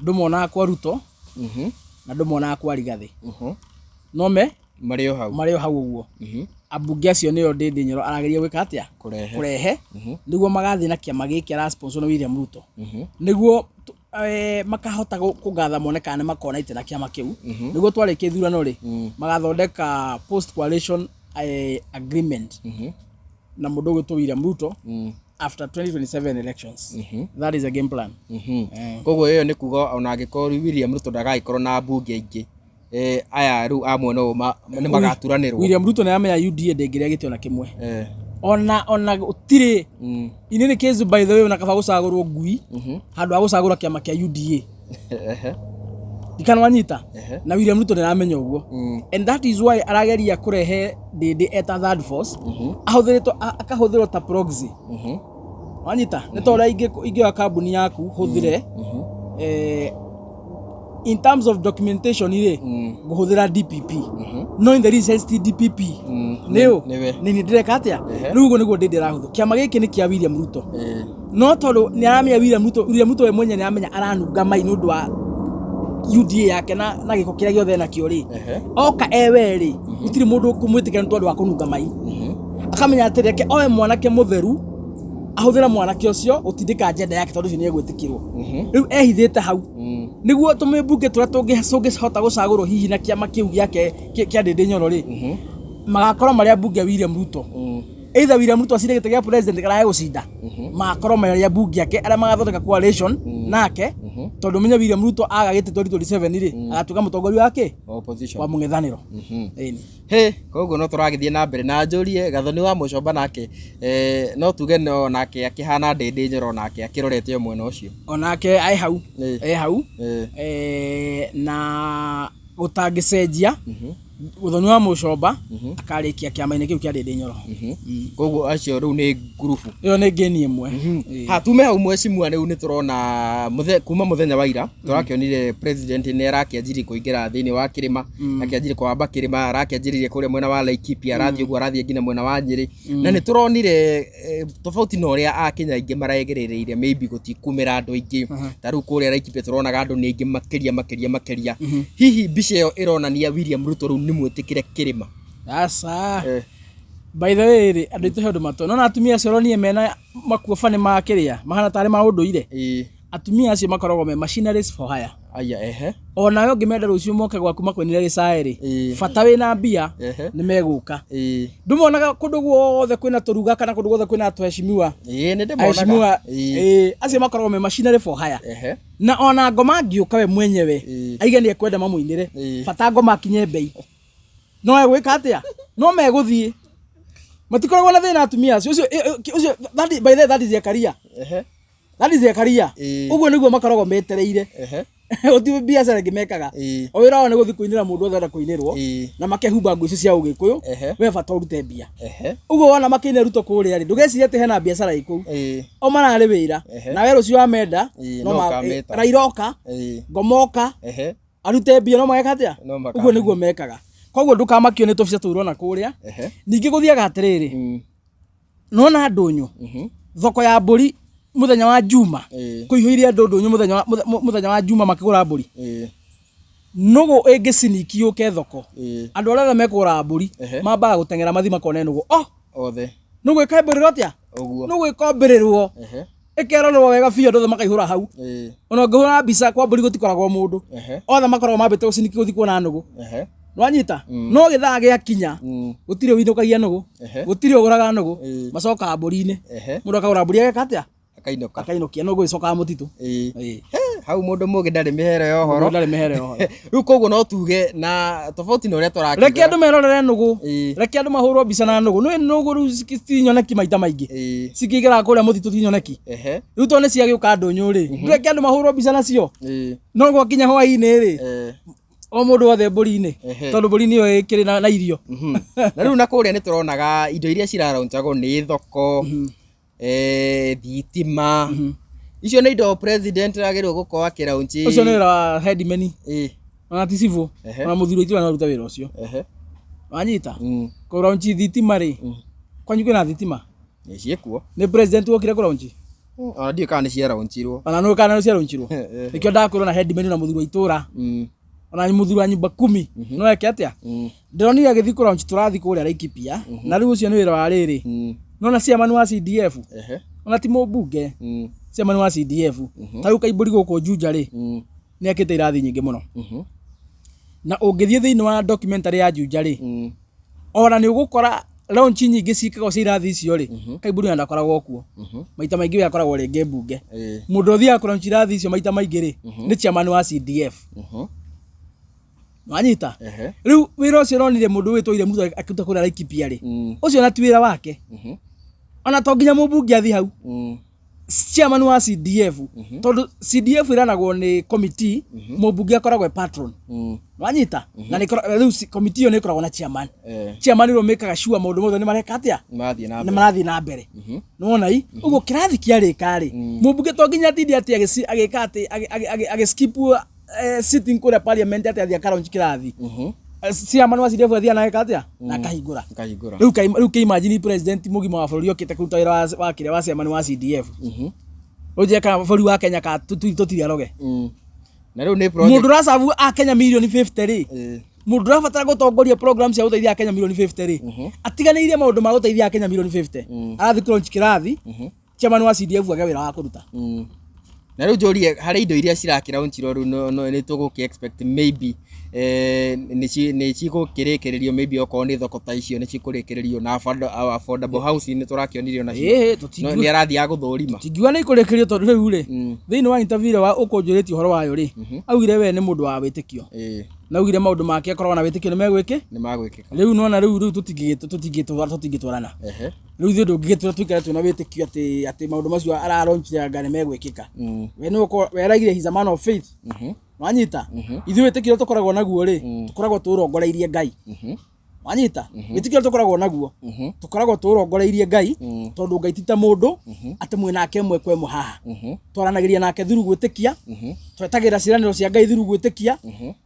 ndũmonaga kwa Ruto na ndũmonaga kwa Rigathĩ, no me marĩ o hau. Marĩ o hau ũguo. Ambunge acio nĩo Ndĩndĩ Nyoro arageria gwĩka atĩa? Kũrehe. Kũrehe nĩguo magathiĩ na kĩama gĩkĩ arasponsor nĩ William Ruto, nĩguo makahota kũgatha mone kana nĩ makona itĩ na kĩama kĩu, nĩguo twarĩkia ithurano rĩ, magathondeka post coalition agreement na mũndũ ũgwĩtwo William Ruto after 2027 elections. That is a game plan. Koguo ĩyo nĩ kuga ona angĩkorwo William Ruto ndagagĩkorwo na ambunge aingĩ, aya rĩu a mwena ũyũ nĩ magaturanĩrwo. William Ruto nĩ aramenya UDA ndĩngĩrĩa gĩtĩ ona kĩmwe, ona gũtirĩ. In any case, by the way, ona kaba gũcagũrwo ngui handũ ha gũcagũra kĩama kĩa UDA. Ndikana wanyita. Na William Ruto nĩ aramenya ũguo, and that is why arageria kũrehe Ndĩndĩ eta third force, ahũthĩrĩtwo akahũthĩrwo ta proxy. Wanyita? Nĩ ta ũrĩa ingĩoya kambuni yaku hũthĩre, in terms of documentation rĩ, ngũhũthĩra DPP, no in the real sense ti DPP. Nĩ ũ? Nĩwe. Nĩ niĩ ndĩreka atĩa? Rĩu ũguo nĩguo Ndĩndĩ arahũthĩra kĩama gĩkĩ. Nĩ kĩa William Ruto, no tondũ nĩ aramenya William Ruto, William Ruto we mwenye nĩ aramenya aranunga mai nĩ ũndũ wa UDA yake na gĩko kĩrĩa gĩothe enakĩo rĩ, oka ewe rĩ, gũtirĩ mũndũ ũkũmwĩtĩkĩra nĩ tondũ wa kũnunga mai. Akamenya atĩ reke oe mwanake mũtheru, ahũthĩre mwanake ũcio gũtindĩka agenda yake, tondũ ũcio nĩ egwĩtĩkĩrwo. Rĩu ehithĩte hau nĩguo tũmĩmbunge tũrĩa tũngĩhota gũcagũrwo hihi na kĩama kĩu gĩake kĩa Ndĩndĩ Nyoro rĩ, magakorwo marĩ ambunge a William Ruto. Either William Ruto acinde gĩtĩ gĩa president kana gũcinda, magakorwo marĩ ambunge ake arĩa magathondeka coalition nake, tondũ menye William Ruto aga gĩtĩ 2027 rĩ, agatuĩka mũtongoria wa kĩ? Opposition. Wa mũng'ethanĩro. Ĩni. He, koguo no tũragĩthiĩ na mbere na njũrie Gathoni wa Mũcomba nake, no tuge no nake akĩhana Ndĩndĩ Nyoro, nake akĩrorete o mwena ũcio. Onake ai hau. E hau. Na gũtangĩcenjia, Gathoni wa Mũcomba akarĩkia kĩama-inĩ kĩu kĩa Ndĩndĩ Nyoro. Koguo acio rĩu nĩ ngurubu. Ĩyo nĩ ngĩni ĩmwe. Ha tume hau mheshimiwa, rĩu nĩ tũrona kuma mũthenya wa ira tũrakĩonire president nĩ arakĩanjirie kũingĩra thĩinĩ wa kĩrĩma, akĩanjirie kũhamba kĩrĩma, arakĩanjĩrĩria kũrĩa mwena wa Laikipia, arathiĩ ũguo arathiĩ nginya mwena wa Nyĩrĩ, na nĩ tũronire tofauti na ũrĩa akenya aingĩ maregerereire, maybe gũtikumĩra andũ aingĩ. Ta rĩu kũrĩa Laikipia tũronaga andũ nĩ aingĩ makĩria makĩria makĩria. Hihi mbica ĩyo ĩronania William Ruto rĩu nĩ mwĩtĩkĩre kĩrĩma? Aca. By the way rĩ, andũ aitũ he ũndũ matoĩ. Nona atumia acio ũronire mena makuoba nĩ makĩrĩa mahana tarĩ ma ũndũire, atumia acio makoragwo me machineries for hire. Aya, ehe. Onawe ũngĩmenda rũciũ moke gwaku makwinĩre gĩcaĩ rĩ, bata wĩna mbia, nĩ megũka. Ndũmonaga kũndũ guothe kwĩna tũruga kana kũndũ guothe kwĩna tuheshimiwa? Ĩĩ, nĩ ndĩmonaga. Aheshimiwa. Ĩĩ, acio makoragwo me machinery for hire. Na ona ngoma angĩũka we mwenyewe aige nĩ ekwenda mamũinĩre, bata ngoma akinye mbei, no egwĩka atĩa? No megũthiĩ, matikoragwo na thĩna atumia acio. Ũcio by the way, that is their career. That is their career. Ũguo nĩguo makoragwo metereire. Gũtirĩ biacara ĩngĩ mekaga. O wĩra wao nĩ gũthiĩ kũinĩra mũndũ wothe arenda kũinĩrwo, na makehumba nguo icio cia ũgĩkũyũ. We bata ũrute mbia. Ũguo wona makĩina Ruto kũrĩa rĩ, ndũgecirie atĩ hena biacara ĩ kũu. O mararĩ wĩra. Nawe rũciũ wamenda, no no ũkameta. Raila oka, Ngoma oka, arute mbia, no mageka atĩa? No maka- Ũguo nĩguo mekaga. Koguo ndũkamakio nĩ tũbica tũu ũrona kũrĩa. Ningĩ gũthiaga atĩrĩrĩ, nona ndũnyũ, thoko ya mbũri mũthenya wa Juma, kũihũire andũ ndũnyũ mũthenya wa Juma makĩgũra mbũri. Nũgũ ĩngĩciniki yũke thoko, andũ arĩa othe mekũgũra mbũri mambaga gũteng'era mathi makone nũgũ. Oh, othe. Nũgũ ĩkambĩrĩrwo atĩa? Ũguo. Nũgũ ĩkombĩrĩrwo, ĩkerorerwo wega biũ, andũ othe makaihũra hau. Ona ũngĩhũra mbica kwa mbũri gũtikoragwo mũndũ. Othe makoragwo mambĩte gũciniki gũthiĩ kuona nũgũ. Nwanyita no gĩthaa gĩakinya, gũtirĩ ũinũkagia nũgũ, gũtirĩ ũgũraga nũgũ, macokaga mbũri-inĩ. Mũndũ akagũra mbũri ageka atĩa? Akainũka. Akainũkia nũgũ ĩcokaga mũtitũ. Ĩĩ. He, hau mũndũ mũgĩ ndarĩ mĩhero ya ũhoro. Ndarĩ mĩhero ya ũhoro. Rĩu koguo no tuge na tofauti na ũrĩa tũrakiuga. Reke andũ merorere nũgũ. Reke andũ mahũrwo mbica na nũgũ. Nĩ nũgũ rĩu ti nyoneki maita maingĩ. Cikĩingĩraga kũrĩa mũtitũ ti nyoneki. Rĩu tondũ nĩ ciagĩũka ndũnyũ rĩ, reke andũ mahũrwo mbica nacio. No gwakinya hwaĩ-inĩ rĩ, o mũndũ wothe mbũri-inĩ, tondũ mbũri nĩyo ĩkĩrĩ na irio. Na rĩu na kũrĩa nĩ tũronaga indo iria ciraraunjagwo nĩ thoko, thitima, icio nĩ indo president agĩrĩirwo gũkorwo akĩraunji. Ũcio nĩ wĩra wa headman. Ona ti cibũ, ona mũthuri wa itũra no arute wĩra ũcio. Wanyita? Kũraunji thitima rĩ, kwanyu kwĩna thitima? Nĩ ciĩkuo. Nĩ president wokire kũraunji? Ona ndiũĩ kana nĩ ciaraunjirwo. Ona nũĩ kana nĩ ciaraunjirwo? Nĩkĩo ndakwĩrwo na headman na mũthuri wa itũra, ona mũthuri wa nyumba kumi no eke atĩa? Ndĩronire agĩthiĩ kũraunji tũrathiĩ kũrĩa Laikipia, na rĩu ũcio nĩ wĩra wa rĩrĩ. Nona chairman wa CDF, ona ti mũmbunge, chairman wa CDF, ta rĩu Kaimbũri gũkũ Juja rĩ, nĩ akĩte irathi nyingĩ mũno. Na ũngĩthiĩ thĩinĩ wa documentary ya Juja rĩ, ona nĩ ũgũkora launch nyingĩ ciĩkagwo cia irathi icio rĩ, Kaimbũri ona ndakoragwo kuo. Maita maingĩ we akoragwo rĩngĩ mbunge. Mũndũ ũthiaga kũlaunch irathi icio maita maingĩ rĩ, nĩ chairman wa CDF. Wanyita? Rĩu wĩra ũcio ũronire mũndũ wĩtwo William Ruto akĩruta kũrĩa Laikipia rĩ, ũcio ona ti wĩra wake. Ona to nginya mũmbunge athiĩ hau. Chairman wa CDF, tondũ CDF ĩranagwo nĩ committee, mũmbunge akoragwo e patron. Wanyita? Na nĩ rĩu committee ĩyo nĩ ĩkoragwo na chairman. Chairman ũrĩa ũmĩkaga sure maũndũ mothe nĩ mareka atĩa? Nĩ Nĩ marathiĩ na mbere. Nĩwona i? Ũguo kĩrathi kĩarĩka rĩ, mũmbunge to nginya atinde atĩ agĩka atĩ agĩskip sitting kũrĩa parliament atĩ athiĩ akalaunch kĩrathi. Chairman wa CDF athiaga na ageka atĩa? Na akahingũra. Akahingũra. Rĩu rĩu kĩimagine president mũgima wa bũrũri okĩte kũruta wĩra wa kĩrĩa wa chairman wa CDF. Ũnjĩre kana bũrũri wa Kenya ka tũtirĩ aroge. Na rĩu nĩ project. Mũndũ ũracabu a Kenya mirioni 50 rĩ, mũndũ ũrabatara gũtongoria program cia gũteithia Kenya mirioni 50 rĩ, atiganĩirie maũndũ ma gũteithia Kenya mirioni 50. Arathiĩ kũlaunch kĩrathi, chairman wa CDF age wĩra wa kũruta. Na rĩu njũrie harĩ indo iria cirakĩraunchirwo rĩu nĩ tũgũkĩ expect maybe nĩ cigũkĩrĩkĩrĩrio, maybe okorwo nĩ thoko ta icio nĩ cikũrĩkĩrĩrio na affordable housing nĩ tũrakĩonirio nacio. Nĩ arathiaga gũthũrima. Tingiuga nĩ ikũrĩkĩrĩrio tondũ rĩu rĩ, thĩinĩ wa interview ĩrĩa ũkũnjũrĩtie ũhoro wayo rĩ, augire we nĩ mũndũ wa wĩtĩkio. Na augire maũndũ make akoragwo na wĩtĩkio nĩ megwĩkĩ? Nĩ magwĩkĩka. Rĩu nĩwona rĩu tũtingĩtwarana. Rĩu ithuĩ ndũngĩgĩtwĩra tũikare twĩna wĩtĩkio atĩ maũndũ macio aralaunchire anga nĩ megwĩkĩka. We nĩ ũkorwo we araigire he's a man of faith. Wanyita? Ithuĩ wĩtĩkio ũrĩa tũkoragwo naguo rĩ, tũkoragwo tũũrongoreirie Ngai. Wanyita? Wĩtĩkio ũrĩa tũkoragwo naguo, tũkoragwo tũũrongoreirie Ngai, tondũ Ngai ti ta mũndũ atĩ mwĩ nake ĩmwe kwa ĩmwe haha. Twaranagĩria nake through gwĩtĩkia, twetagĩrĩra ciĩranĩro cia Ngai through gwĩtĩkia.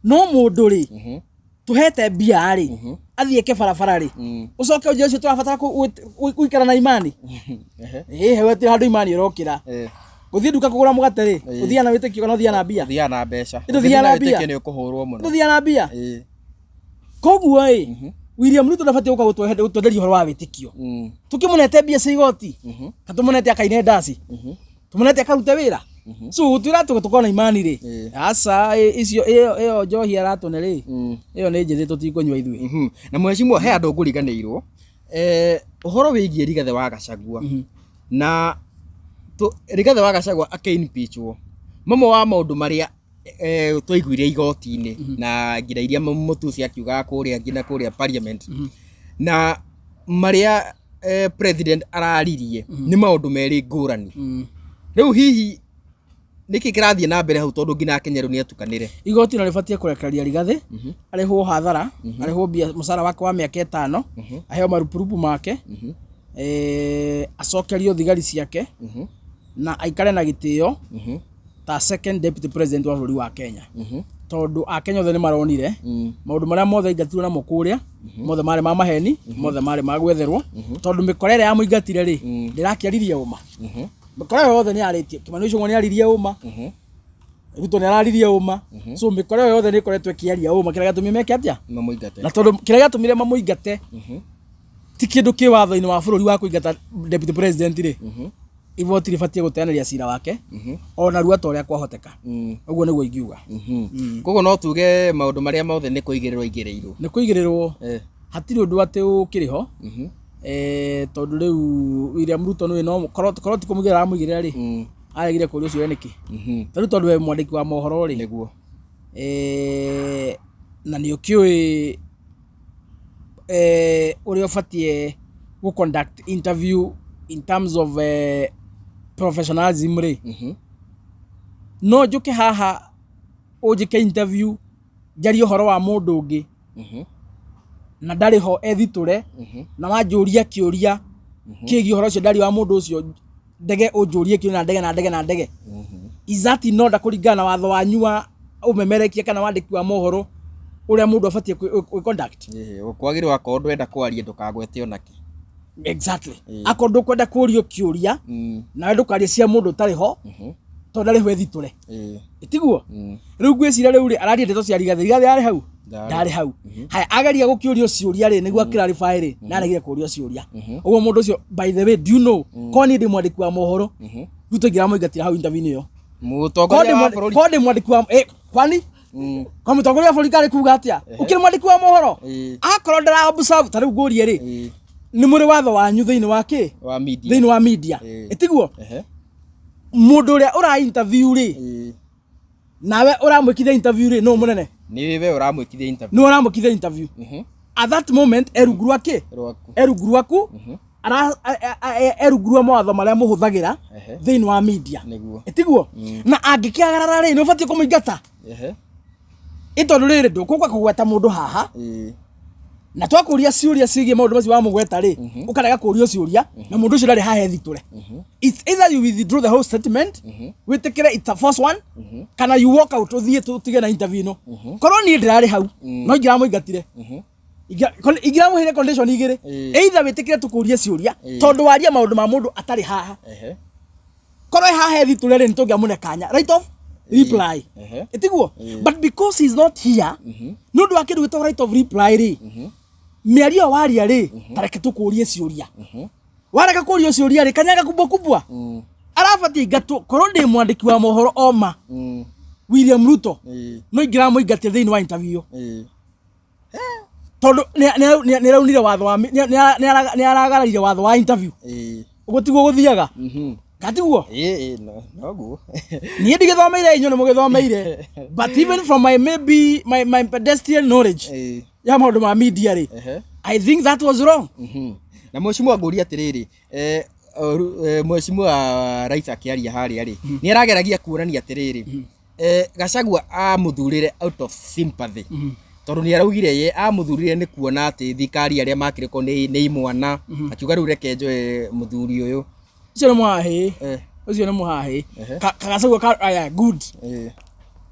No mũndũ rĩ, tuhete mbia rĩ, athiĩ eke barabara rĩ, ũcoke ũnjĩre ũcio tũrabatara gũikara na imani. Ĩĩ, he hatirĩ handũ imani ĩrokĩra. Gũthiĩ nduka kũgũra mũgate rĩ, ũthiaga na wĩtĩkio kana ũthiaga na mbia? Ũthiaga na mbeca. Ũthiaga na mbia. Wĩtĩkio nĩ ũkũhũrwo mũno. Ũthiaga na mbia. Koguo ĩ, William Ruto ndabatiĩ gũka gũtwenderia ũhoro wa wĩtĩkio. Tũkĩmũnete mbia cia igoti, ka tũmũnete akaine ndaci, tũmũnete akarute wĩra. So gũtwĩra atĩ tũkorwo na imani rĩ, aca, icio ĩyo njohi aratũne rĩ, ĩyo nĩ njĩthĩ tũtikũnyua ithuĩ. Na mheshimiwa, he andũ ngũriganĩirwo ũhoro wĩgiĩ Rigathĩ wa Gachagua. Na Rigathĩ wa Gachagua akĩ-impeachwo, mamwe wa maũndũ marĩa twaiguire igoti-inĩ na nginya iria Mũtusi akiugaga kũrĩa nginya kũrĩa parliament, na marĩa president araririe nĩ maũndũ merĩ ngũrani. Rĩu hihi nĩkĩ kĩrathiĩ na mbere hau, tondũ nginya Kenya rĩu nĩ atukanĩre? Igoti no rĩbatiĩ kũrekereria Rigathĩ, arĩhwo hathara, arĩhwo mbia mũcara wake wa mĩaka 5, aheo marupurupu make, acokerio thigari ciake, na aikare na gĩtĩo ta second deputy president wa bũrũri wa Kenya. Tondũ Akenya othe nĩ maronire maũndũ marĩa mothe aingatirwo namo kũrĩa, mothe marĩ ma maheni, mothe marĩ ma gwetherwo, tondũ mĩkora ĩrĩa yamũingatire rĩ, ndĩrakĩaririe ũma. Mĩkora ĩyo yothe nĩ yarĩtie, Kimani Ichung'wa nĩ aririe ũma, Ruto nĩ araririe ũma. So mĩkora ĩyo yothe nĩ ĩkoretwo ĩkĩaria ũma, kĩrĩa gĩatũmire meke atĩa? Mamũingate. Na tondũ kĩrĩa gĩatũmire mamũingate ti kĩndũ kĩ watho-inĩ wa bũrũri wa kũingata deputy president rĩ, Igoti rĩbatiĩ gũteanĩria cira wake ona rua ta ũrĩa kwahoteka. Ũguo nĩguo ingiuga. Koguo no tuge maũndũ marĩa mothe nĩ kũigĩrĩrwo aigĩrĩirwo. Nĩ kũigĩrĩrwo. Hatirĩ ũndũ atĩ ũkĩrĩ ho. Tondũ rĩu William Ruto nĩwe no korwo korwo ti kũmũigĩrĩra aramũigĩrĩra rĩ, aregire kũũria ciũria nĩkĩ? Ta rĩu tondũ we mwandĩki wa mohoro rĩ, Nĩguo. Na nĩ ũkĩũĩ ũrĩa ũbatiĩ gũ conduct interview in terms of professionalism rĩ, no njũke haha ũnjĩke interview njarie ũhoro wa mũndũ ũngĩ na ndarĩ ho ethitũre, na wanjũria kĩũria kĩgiĩ ũhoro ũcio ndaria wa mũndũ ũcio, ndege ũnjũrie kĩũria na ndege na ndege na ndege. Is that in order kũringana na watho wanyu wa ũmemerekia kana wandĩki wa mohoro ũrĩa mũndũ abatiĩ gwĩ conduct? Kwagĩrĩirwo akorwo ndwenda kwaria ndũkagwete onakĩ. Exactly. Akorwo ndũkwenda kũrio kĩũria, nawe ndũkarie cia mũndũ ũtarĩ ho, tondũ ndarĩ ho ethitũre. Tiguo? Rĩu ngwĩciria rĩu rĩ, araria ndeto cia Rigathĩ. Rigathĩ arĩ hau? Ndarĩ. Ndarĩ hau. Haya, ageria gũkĩũrio ciũria rĩ, nĩguo akĩrarify rĩ, nĩ aregire kũrio ciũria. Ũguo mũndũ ũcio, by the way, do you know, korwo niĩ ndĩ mwandĩki wa mohoro, Ruto ingĩramũingatĩra hau interview-inĩ ĩyo. Mũtongoria wa bũrũri. Korwo ndĩ mwandĩki wa, kwani? Kwa mũtongoria wa bũrũri karĩ kuga atĩa? Ũkĩrĩ mwandĩki wa mohoro? Akorwo ndara observe, ta rĩu ngũrie rĩ, nĩ mũrĩ watho wanyu thĩinĩ wa kĩ? Wa media. Thĩinĩ wa media. Ĩtiguo? Mũndũ ũrĩa ũra interview rĩ, nawe ũramwĩkithia interview rĩ, nũ mũnene? Nĩ we ũramwĩkithia interview. Nĩ ũramwĩkithia interview. At that moment, e rungu rwa kĩ? Rwaku. E rungu rwaku, e rungu rwa mawatho marĩa mũhũthagĩra thĩinĩ wa media. Nĩguo. Ĩtiguo? Na angĩkĩagarara rĩ, nĩ ũbatiĩ kũmũingata. Ĩ tondũ rĩrĩ, ndũkũka kũgweta mũndũ haha, na twakũria ciũria ciĩgiĩ maũndũ macio wamũgweta rĩ, ũkarega kũrio ciũria, na mũndũ ũcio ndarĩ haha ethitũre. It's either you withdraw the whole statement, wĩtĩkĩre it's a force one, kana you walk out ũthiĩ tũtige na interview ĩno. Korwo niĩ ndĩrarĩ hau, no ingĩramũingatire. Ingĩramũheire condition igĩrĩ. Either wĩtĩkĩre tũkũrie ciũria, tondũ waria maũndũ ma mũndũ atarĩ haha. Korwo haha ethitũre rĩ, nĩtũngĩamũne kanya. Right of reply. Ĩtiguo? But because he's not here, nĩ ũndũ wa kĩndũ gĩtagwo right of reply rĩ, mĩario ĩyo waria rĩ, ta reke tũkũrie ciũria. Warega kũrio ciũria rĩ, kanyaga kubwa kubwa. Arabatiĩ ingatwo, korwo ndĩ mwandĩki wa mohoro oma, William Ruto, no ingĩramũingatire thĩinĩ wa interview ĩyo. Tondũ nĩ araunire watho wa nĩ aragararire watho wa interview. Ũguo tiguo gũthiaga? Katiguo? Noguo. Niĩ ndigĩthomeire, inyuĩ nĩ mũgĩthomeire. But even from my maybe my pedestrian knowledge ya maũndũ ma media rĩ, I think that was wrong. Na mheshimiwa ngũria atĩrĩrĩ, mheshimiwa Rais akĩaria harĩa rĩ, nĩ arageragia kuonania atĩrĩrĩ, Gachagua amũthurĩre out of sympathy, tondũ nĩ araugire ye amũthurire nĩ kuona atĩ thirikari arĩa makĩrĩ ko nĩ imwana, akiuga rĩu reke njoe mũthuri ũyũ. Ũcio nĩ mũhahĩ. Ũcio nĩ mũhahĩ. Kagacagua ka aya good.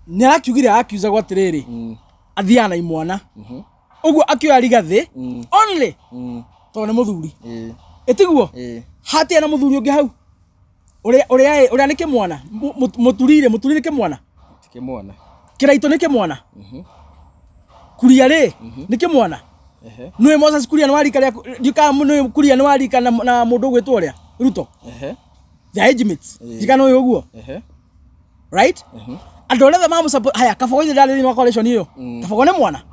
Nĩ arakiugire akiugagwo atĩrĩrĩ, athiaga na imwana. Ũguo akĩoya Rigathĩ only tondũ nĩ mũthuri. Ĩtiguo? Hatirĩ na mũthuri ũngĩ hau. Ũrĩa ũrĩa ũrĩa nĩ kĩmwana. Mũturire, mũturire kĩmwana. Ti kĩmwana. Kĩraitũ nĩ kĩmwana. Kuria rĩ, nĩ kĩmwana. Nĩũĩ Moses Kuria nĩ wa rika rĩaku, ndiũĩ kana nĩũĩ Kuria nĩ wa rika na mũndũ ũgwĩtwo ũrĩa, Ruto. They are age mates. Ndiũĩ kana nĩũĩ ũguo. Right? Andũ arĩa othe mamũ haya, Kabogo ithe ndarĩ thĩinĩ wa coalition ĩyo. Kabogo nĩ mwana.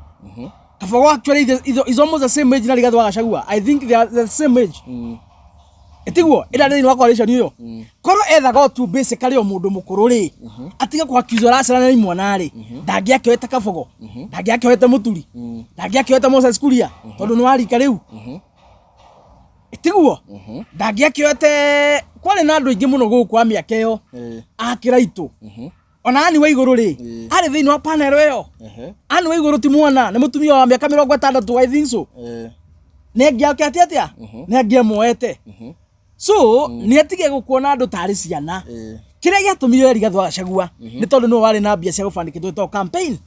Kabogo actually is almost the same age na Rigathĩ wa Gachagua. I think they are the same age. Ĩtiguo, ĩrĩa thĩinĩ wa coalition ĩyo. Korwo ethaga o tu basically o mũndũ mũkũrũ rĩ, atige kũ accuse aracera na imwana rĩ, ndangĩakĩoete Kabogo, ndangĩakĩoete Mũturi, ndangĩakĩoete Moses Kuria, tondũ nĩ wa rika rĩu. Ĩtiguo, ndangĩakĩoete, kwarĩ na andũ aingĩ mũno gũkũ a mĩaka ĩyo, a Kĩraitũ. Ona Anne Waigũrũ rĩ, arĩ thĩinĩ wa panel ĩyo. Anne Waigũrũ ti mwana, nĩ mũtumia wa mĩaka 60, I think so. Nĩ angĩake atĩa? Nĩ angĩamuoete. So, nĩ atige gũkuona andũ tarĩ ciana. Kĩrĩa gĩatũmire Rigathĩ wa Gachagua nĩ tondũ nĩwe warĩ na mbia cia gũband kĩndũ gĩtagwo campaign.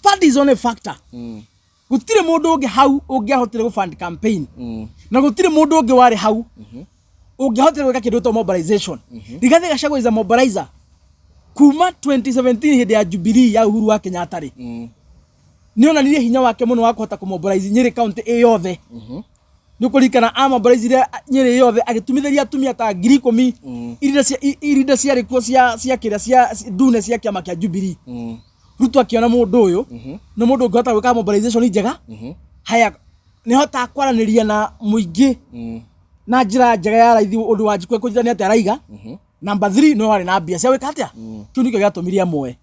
That is only factor. Gũtirĩ mũndũ ũngĩ hau ũngĩahotire gũfund campaign. Na gũtirĩ mũndũ ũngĩ warĩ hau ũngĩahotire gwĩka kĩndũ gĩtagwo mobilization. Rigathĩ Gachagua is a mobilizer. Kuma 2017 hĩndĩ ya Jubilee ya Uhuru wa Kenyatta rĩ, nĩ onanirie hinya wake mũno wa kũhota kũmobilize Nyĩrĩ county ĩ yothe. Nĩ ũkũririkana amobilizire Nyĩrĩ yothe, agĩtumithĩria atumia ta 10,000 iria irinda ciarĩ kuo cia kĩrĩa cia ndune cia kĩama kĩa Jubilee. Ruto akĩona mũndũ ũyũ nĩ mũndũ ũngĩhota gwĩka mobilization njega. Haya, nĩhotaga kwaranĩria na mũingĩ na njĩra njega ya raithi, ũndũ wa njikũ kũnjĩra nĩ atĩ araiga. Number 3, nĩwe warĩ na mbia cia gwĩka atĩa. Kĩu nĩkĩo gĩatũmire amoe.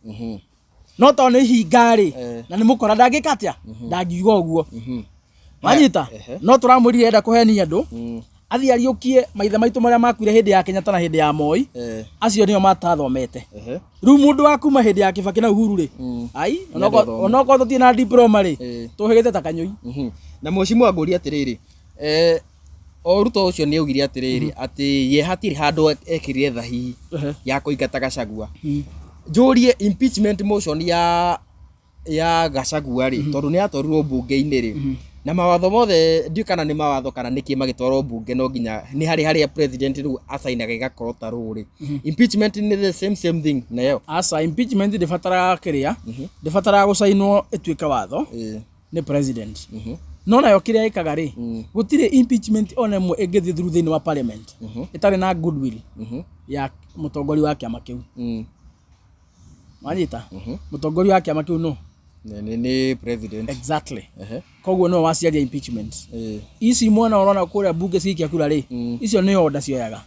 No tondũ nĩ ihinga rĩ, na nĩ mũkora, ndangĩka atĩa, ndangiuga ũguo. Wanyita? No tũramwĩrire enda kũhenia andũ, athiĩ ariũkie maithe maitũ marĩa makuire hĩndĩ ya Kenyatta na hĩndĩ ya Moi. Acio nĩo matathomete. Rĩu mũndũ wa kuma hĩndĩ ya Kibaki na Uhuru rĩ, ai, onokorwo tũtirĩ na diploma rĩ, tũhĩgĩte ta kanyũi. Na mheshimiwa, ngũria atĩrĩrĩ, o Ruto ũcio nĩ augire atĩrĩrĩ atĩ ye hatirĩ handũ ekĩrire thahihi ya kũingata Gachagua. Njũrie, impeachment motion ya Gachagua rĩ, tondũ nĩ yatwarirwo mbunge-inĩ rĩ, na mawatho mothe, ndiũĩ kana nĩ mawatho kana nĩkĩ, magĩtwarwo mbunge no nginya nĩ harĩ harĩa president rĩu acainaga ĩgakorwo ta rũrĩ. Impeachment nĩ the same same thing nayo? Aca, impeachment ndĩbataraga kĩrĩa, ndĩbataraga gũcainwo ĩtuĩke watho nĩ president. No nayo kĩrĩa ĩkaga rĩ, gũtirĩ impeachment ona ĩmwe ĩngĩthiĩ through thĩinĩ wa parliament ĩtarĩ na goodwill ya mũtongoria wa kĩama kĩu. Wanyita? Mũtongoria wa kĩama kĩu no Nĩ president. Exactly. Koguo nĩwe waciaria impeachment ici mwena ũrona kũrĩa mbunge ciikia kura rĩ, icio nĩ order cioyaga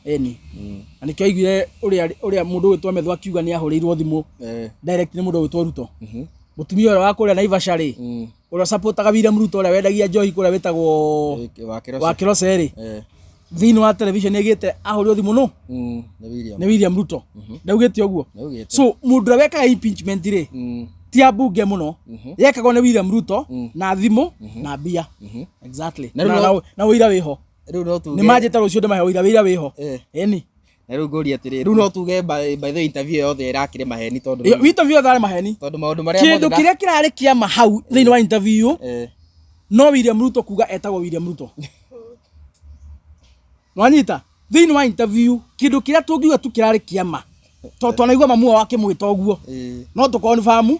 ĩni. Na nĩkĩo aiguire ũrĩa mũndũ ũgwĩtwo Methu akiuga nĩ ahũrĩirwo thimũ direct nĩ mũndũ ũgwĩtwo Ruto. Mũtumia ũrĩa wa kũrĩa Naivasha rĩ, ũrĩa supportaga William Ruto, ũrĩa wendagia njohi kũrĩa wĩtagwo Wa wa Kĩroce rĩ, thĩinĩ wa television aigĩte ahũrĩrwo thimũ nũ? Nĩ William. Nĩ William Ruto. Ndaugĩte ũguo? Nĩaugĩte. So mũndũ ũrĩa wekaga impeachment rĩ, ti ambunge mũno, yekagwo nĩ William Ruto na thimũ na mbia. Exactly. Na rĩu Na na ũira wĩho. Rĩu no tuge Nĩ manjĩte rũciũ ndĩmahe ũira, wĩira wĩho. Ĩni. Na rĩu ngũria atĩrĩ, rĩu no tuge by the way, interview yothe ĩrakĩrĩ maheni tondũ Interview yothe arĩ maheni. Tondũ maũndũ marĩa Kĩndũ mothe kĩrĩa kĩrarĩ kĩama hau thĩinĩ wa interview no William Ruto kuga etagwo William Ruto. Wanyita? Thĩinĩ wa interview kĩndũ kĩrĩa tũngiuga tu kĩrarĩ kĩama, tondũ twanaigua mamu wao akĩmwĩta ũguo, no tũkonfamu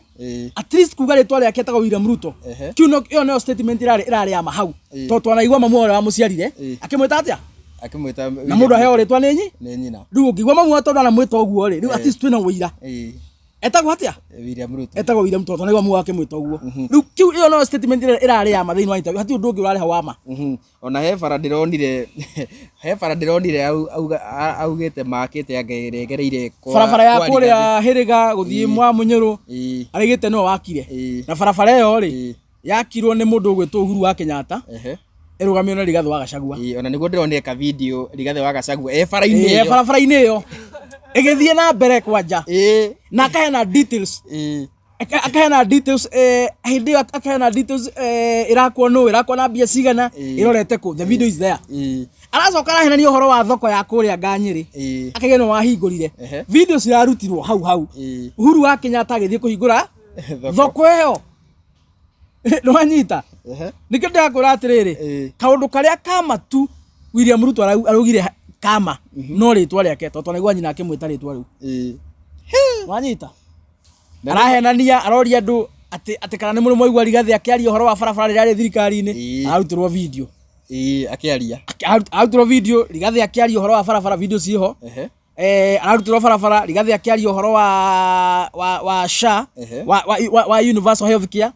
at least kuga rĩtwa rĩake etagwo William Ruto. Kĩu no ĩyo nĩyo statement ĩrarĩ ya ma hau, tondũ twanaigua mamu wao ũrĩa wamũciarire akĩmwĩta atĩa. Akĩmwĩta. Na mũndũ aheo rĩtwa nĩ nyi Nĩ nyina. Rĩu ũngĩigua mamu wao tondũ anamwĩta ũguo rĩ, rĩu at least twĩna ũira etagwo atĩa. William Ruto. Etagwo William tondũ twanaigua mamu wao akĩmwĩta ũguo. Rĩu kĩu ĩyo no statement ĩrĩa ĩrarĩ ya ma thĩinĩ wa interview. Hatirĩ ũndũ ũngĩ ũrarĩ ho wa ma. Ona he bara ndĩronire augĩte makĩte anga ĩregereire Barabara ya kwa kũrĩa Hĩrĩga gũthiĩ mwa Mũnyũrũ, araigĩte nĩwe wakire. Na barabara ĩyo rĩ, yakirwo nĩ mũndũ ũgwĩtwo Uhuru wa Kenyatta, ĩrũgamio nĩ Rigathĩ wa Gachagua. Ĩĩ, ona nĩguo ndĩronire ka video Rigathĩ wa Gachagua e bara-inĩ Ĩĩ, ĩyo. Barabara-inĩ ĩyo ĩgĩthiĩ na mbere kwanja na akaheana details. Akaheana details, hĩndĩ ĩyo akaheana details, ĩrakwo nũ, ĩrakwo na mbia cigana, ĩrorete kũ. The video is there. Aracoka arahenania ũhoro wa thoko ya kũrĩa Nganyĩrĩ, akauga nĩwe wahingũrire. Video cirarutirwo hau hau Uhuru wa Kenyatta agĩthiĩ kũhingũra thoko ĩyo. Nĩwanyita? Nĩkĩo ndĩrakwĩra atĩrĩrĩ, kaũndũ karĩa kama tu William Ruto araugire kama no rĩtwa rĩake, tondũ twanaigua nyina akĩmwĩta rĩtwa rĩu. Wanyita? Arahenania, aroria andũ atĩ kana nĩ mũrĩ mwaigua Rigathĩ akĩaria ũhoro wa barabara rĩrĩa arĩ thirikari-inĩ. Ararutirwo video. Ĩĩ, akĩaria. Ararutirwo video Rigathĩ akĩaria ũhoro wa barabara, video ciĩho. Ararutirwo barabara Rigathĩ akĩaria ũhoro wa SHA, wa universal health care.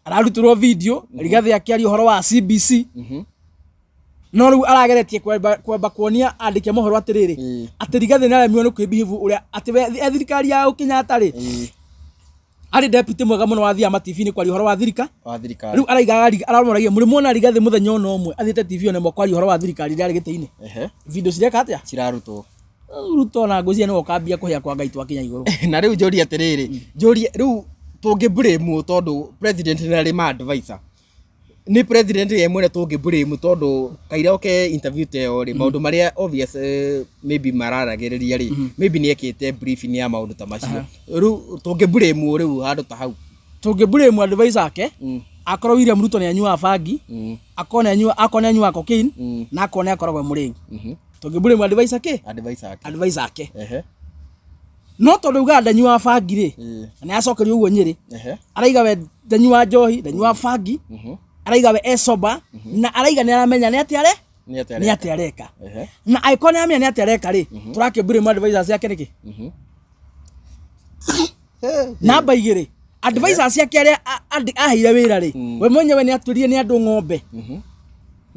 Ararutirwo video Rigathĩ akĩaria ũhoro wa CBC. No rĩu arageretie kwamba kuonia andĩke mohoro atĩrĩrĩ, atĩ Rigathĩ nĩ aremirwo nĩ kwĩbehave ũrĩa atĩ we e thirikari ya Kenyatta rĩ, arĩ deputy mwega mũno wathiaga ma TV-inĩ kwaria ũhoro wa thirika Wa thirikari. Rĩu araigaga, aramoragia, mũrĩ mwona Rigathĩ mũthenya ona ũmwe athiĩte TV ona ĩmwe kwaria ũhoro wa thirikari rĩrĩa arĩ gĩtĩ-inĩ? Video cireka atĩa? Cirarutwo. Ruto na ngũcia nĩwe ũkambia kũhĩa kwa Ngai twakinya igũrũ. Na rĩu njũrie atĩrĩrĩ, njũrie rĩu, tũngĩ blame tondũ president nĩ arĩ ma advisor, nĩ president ye mwene tũngĩ blame tondũ kaira oke interview ta ĩyo rĩ, maũndũ marĩa obvious, maybe mararagĩrĩria rĩ, maybe nĩ ekĩte briefing ya maũndũ ta macio. Rĩu tũngĩ blame rĩu handũ ta hau? Tũngĩ blame advisor ake akorwo William Ruto nĩ anyuaga bangi, akorwo nĩ anyua, akorwo nĩ anyuaga cocaine, na akorwo nĩ akoragwo e mũrĩu, tũngĩ blame advisor kĩ? Advisor ake. Advisor ake. No tondũ ugaga ndanyuaga bangi rĩ, na nĩ acokerio ũguo Nyĩrĩ, araiga we ndanyuaga njohi, ndanyuaga bangi. Araiga we e sober na araiga nĩ aramenya nĩ atĩa are Nĩ atĩa nĩ areka? atĩa areka. Ehe. Na angĩkorwo nĩ aramenya nĩ atĩa areka rĩ, tũrakĩblame advisors yake nĩkĩ? Namba 2, advisors yake arĩa aheire wĩra rĩ, we mwenyewe nĩ atwĩrire nĩ andũ ng'ombe.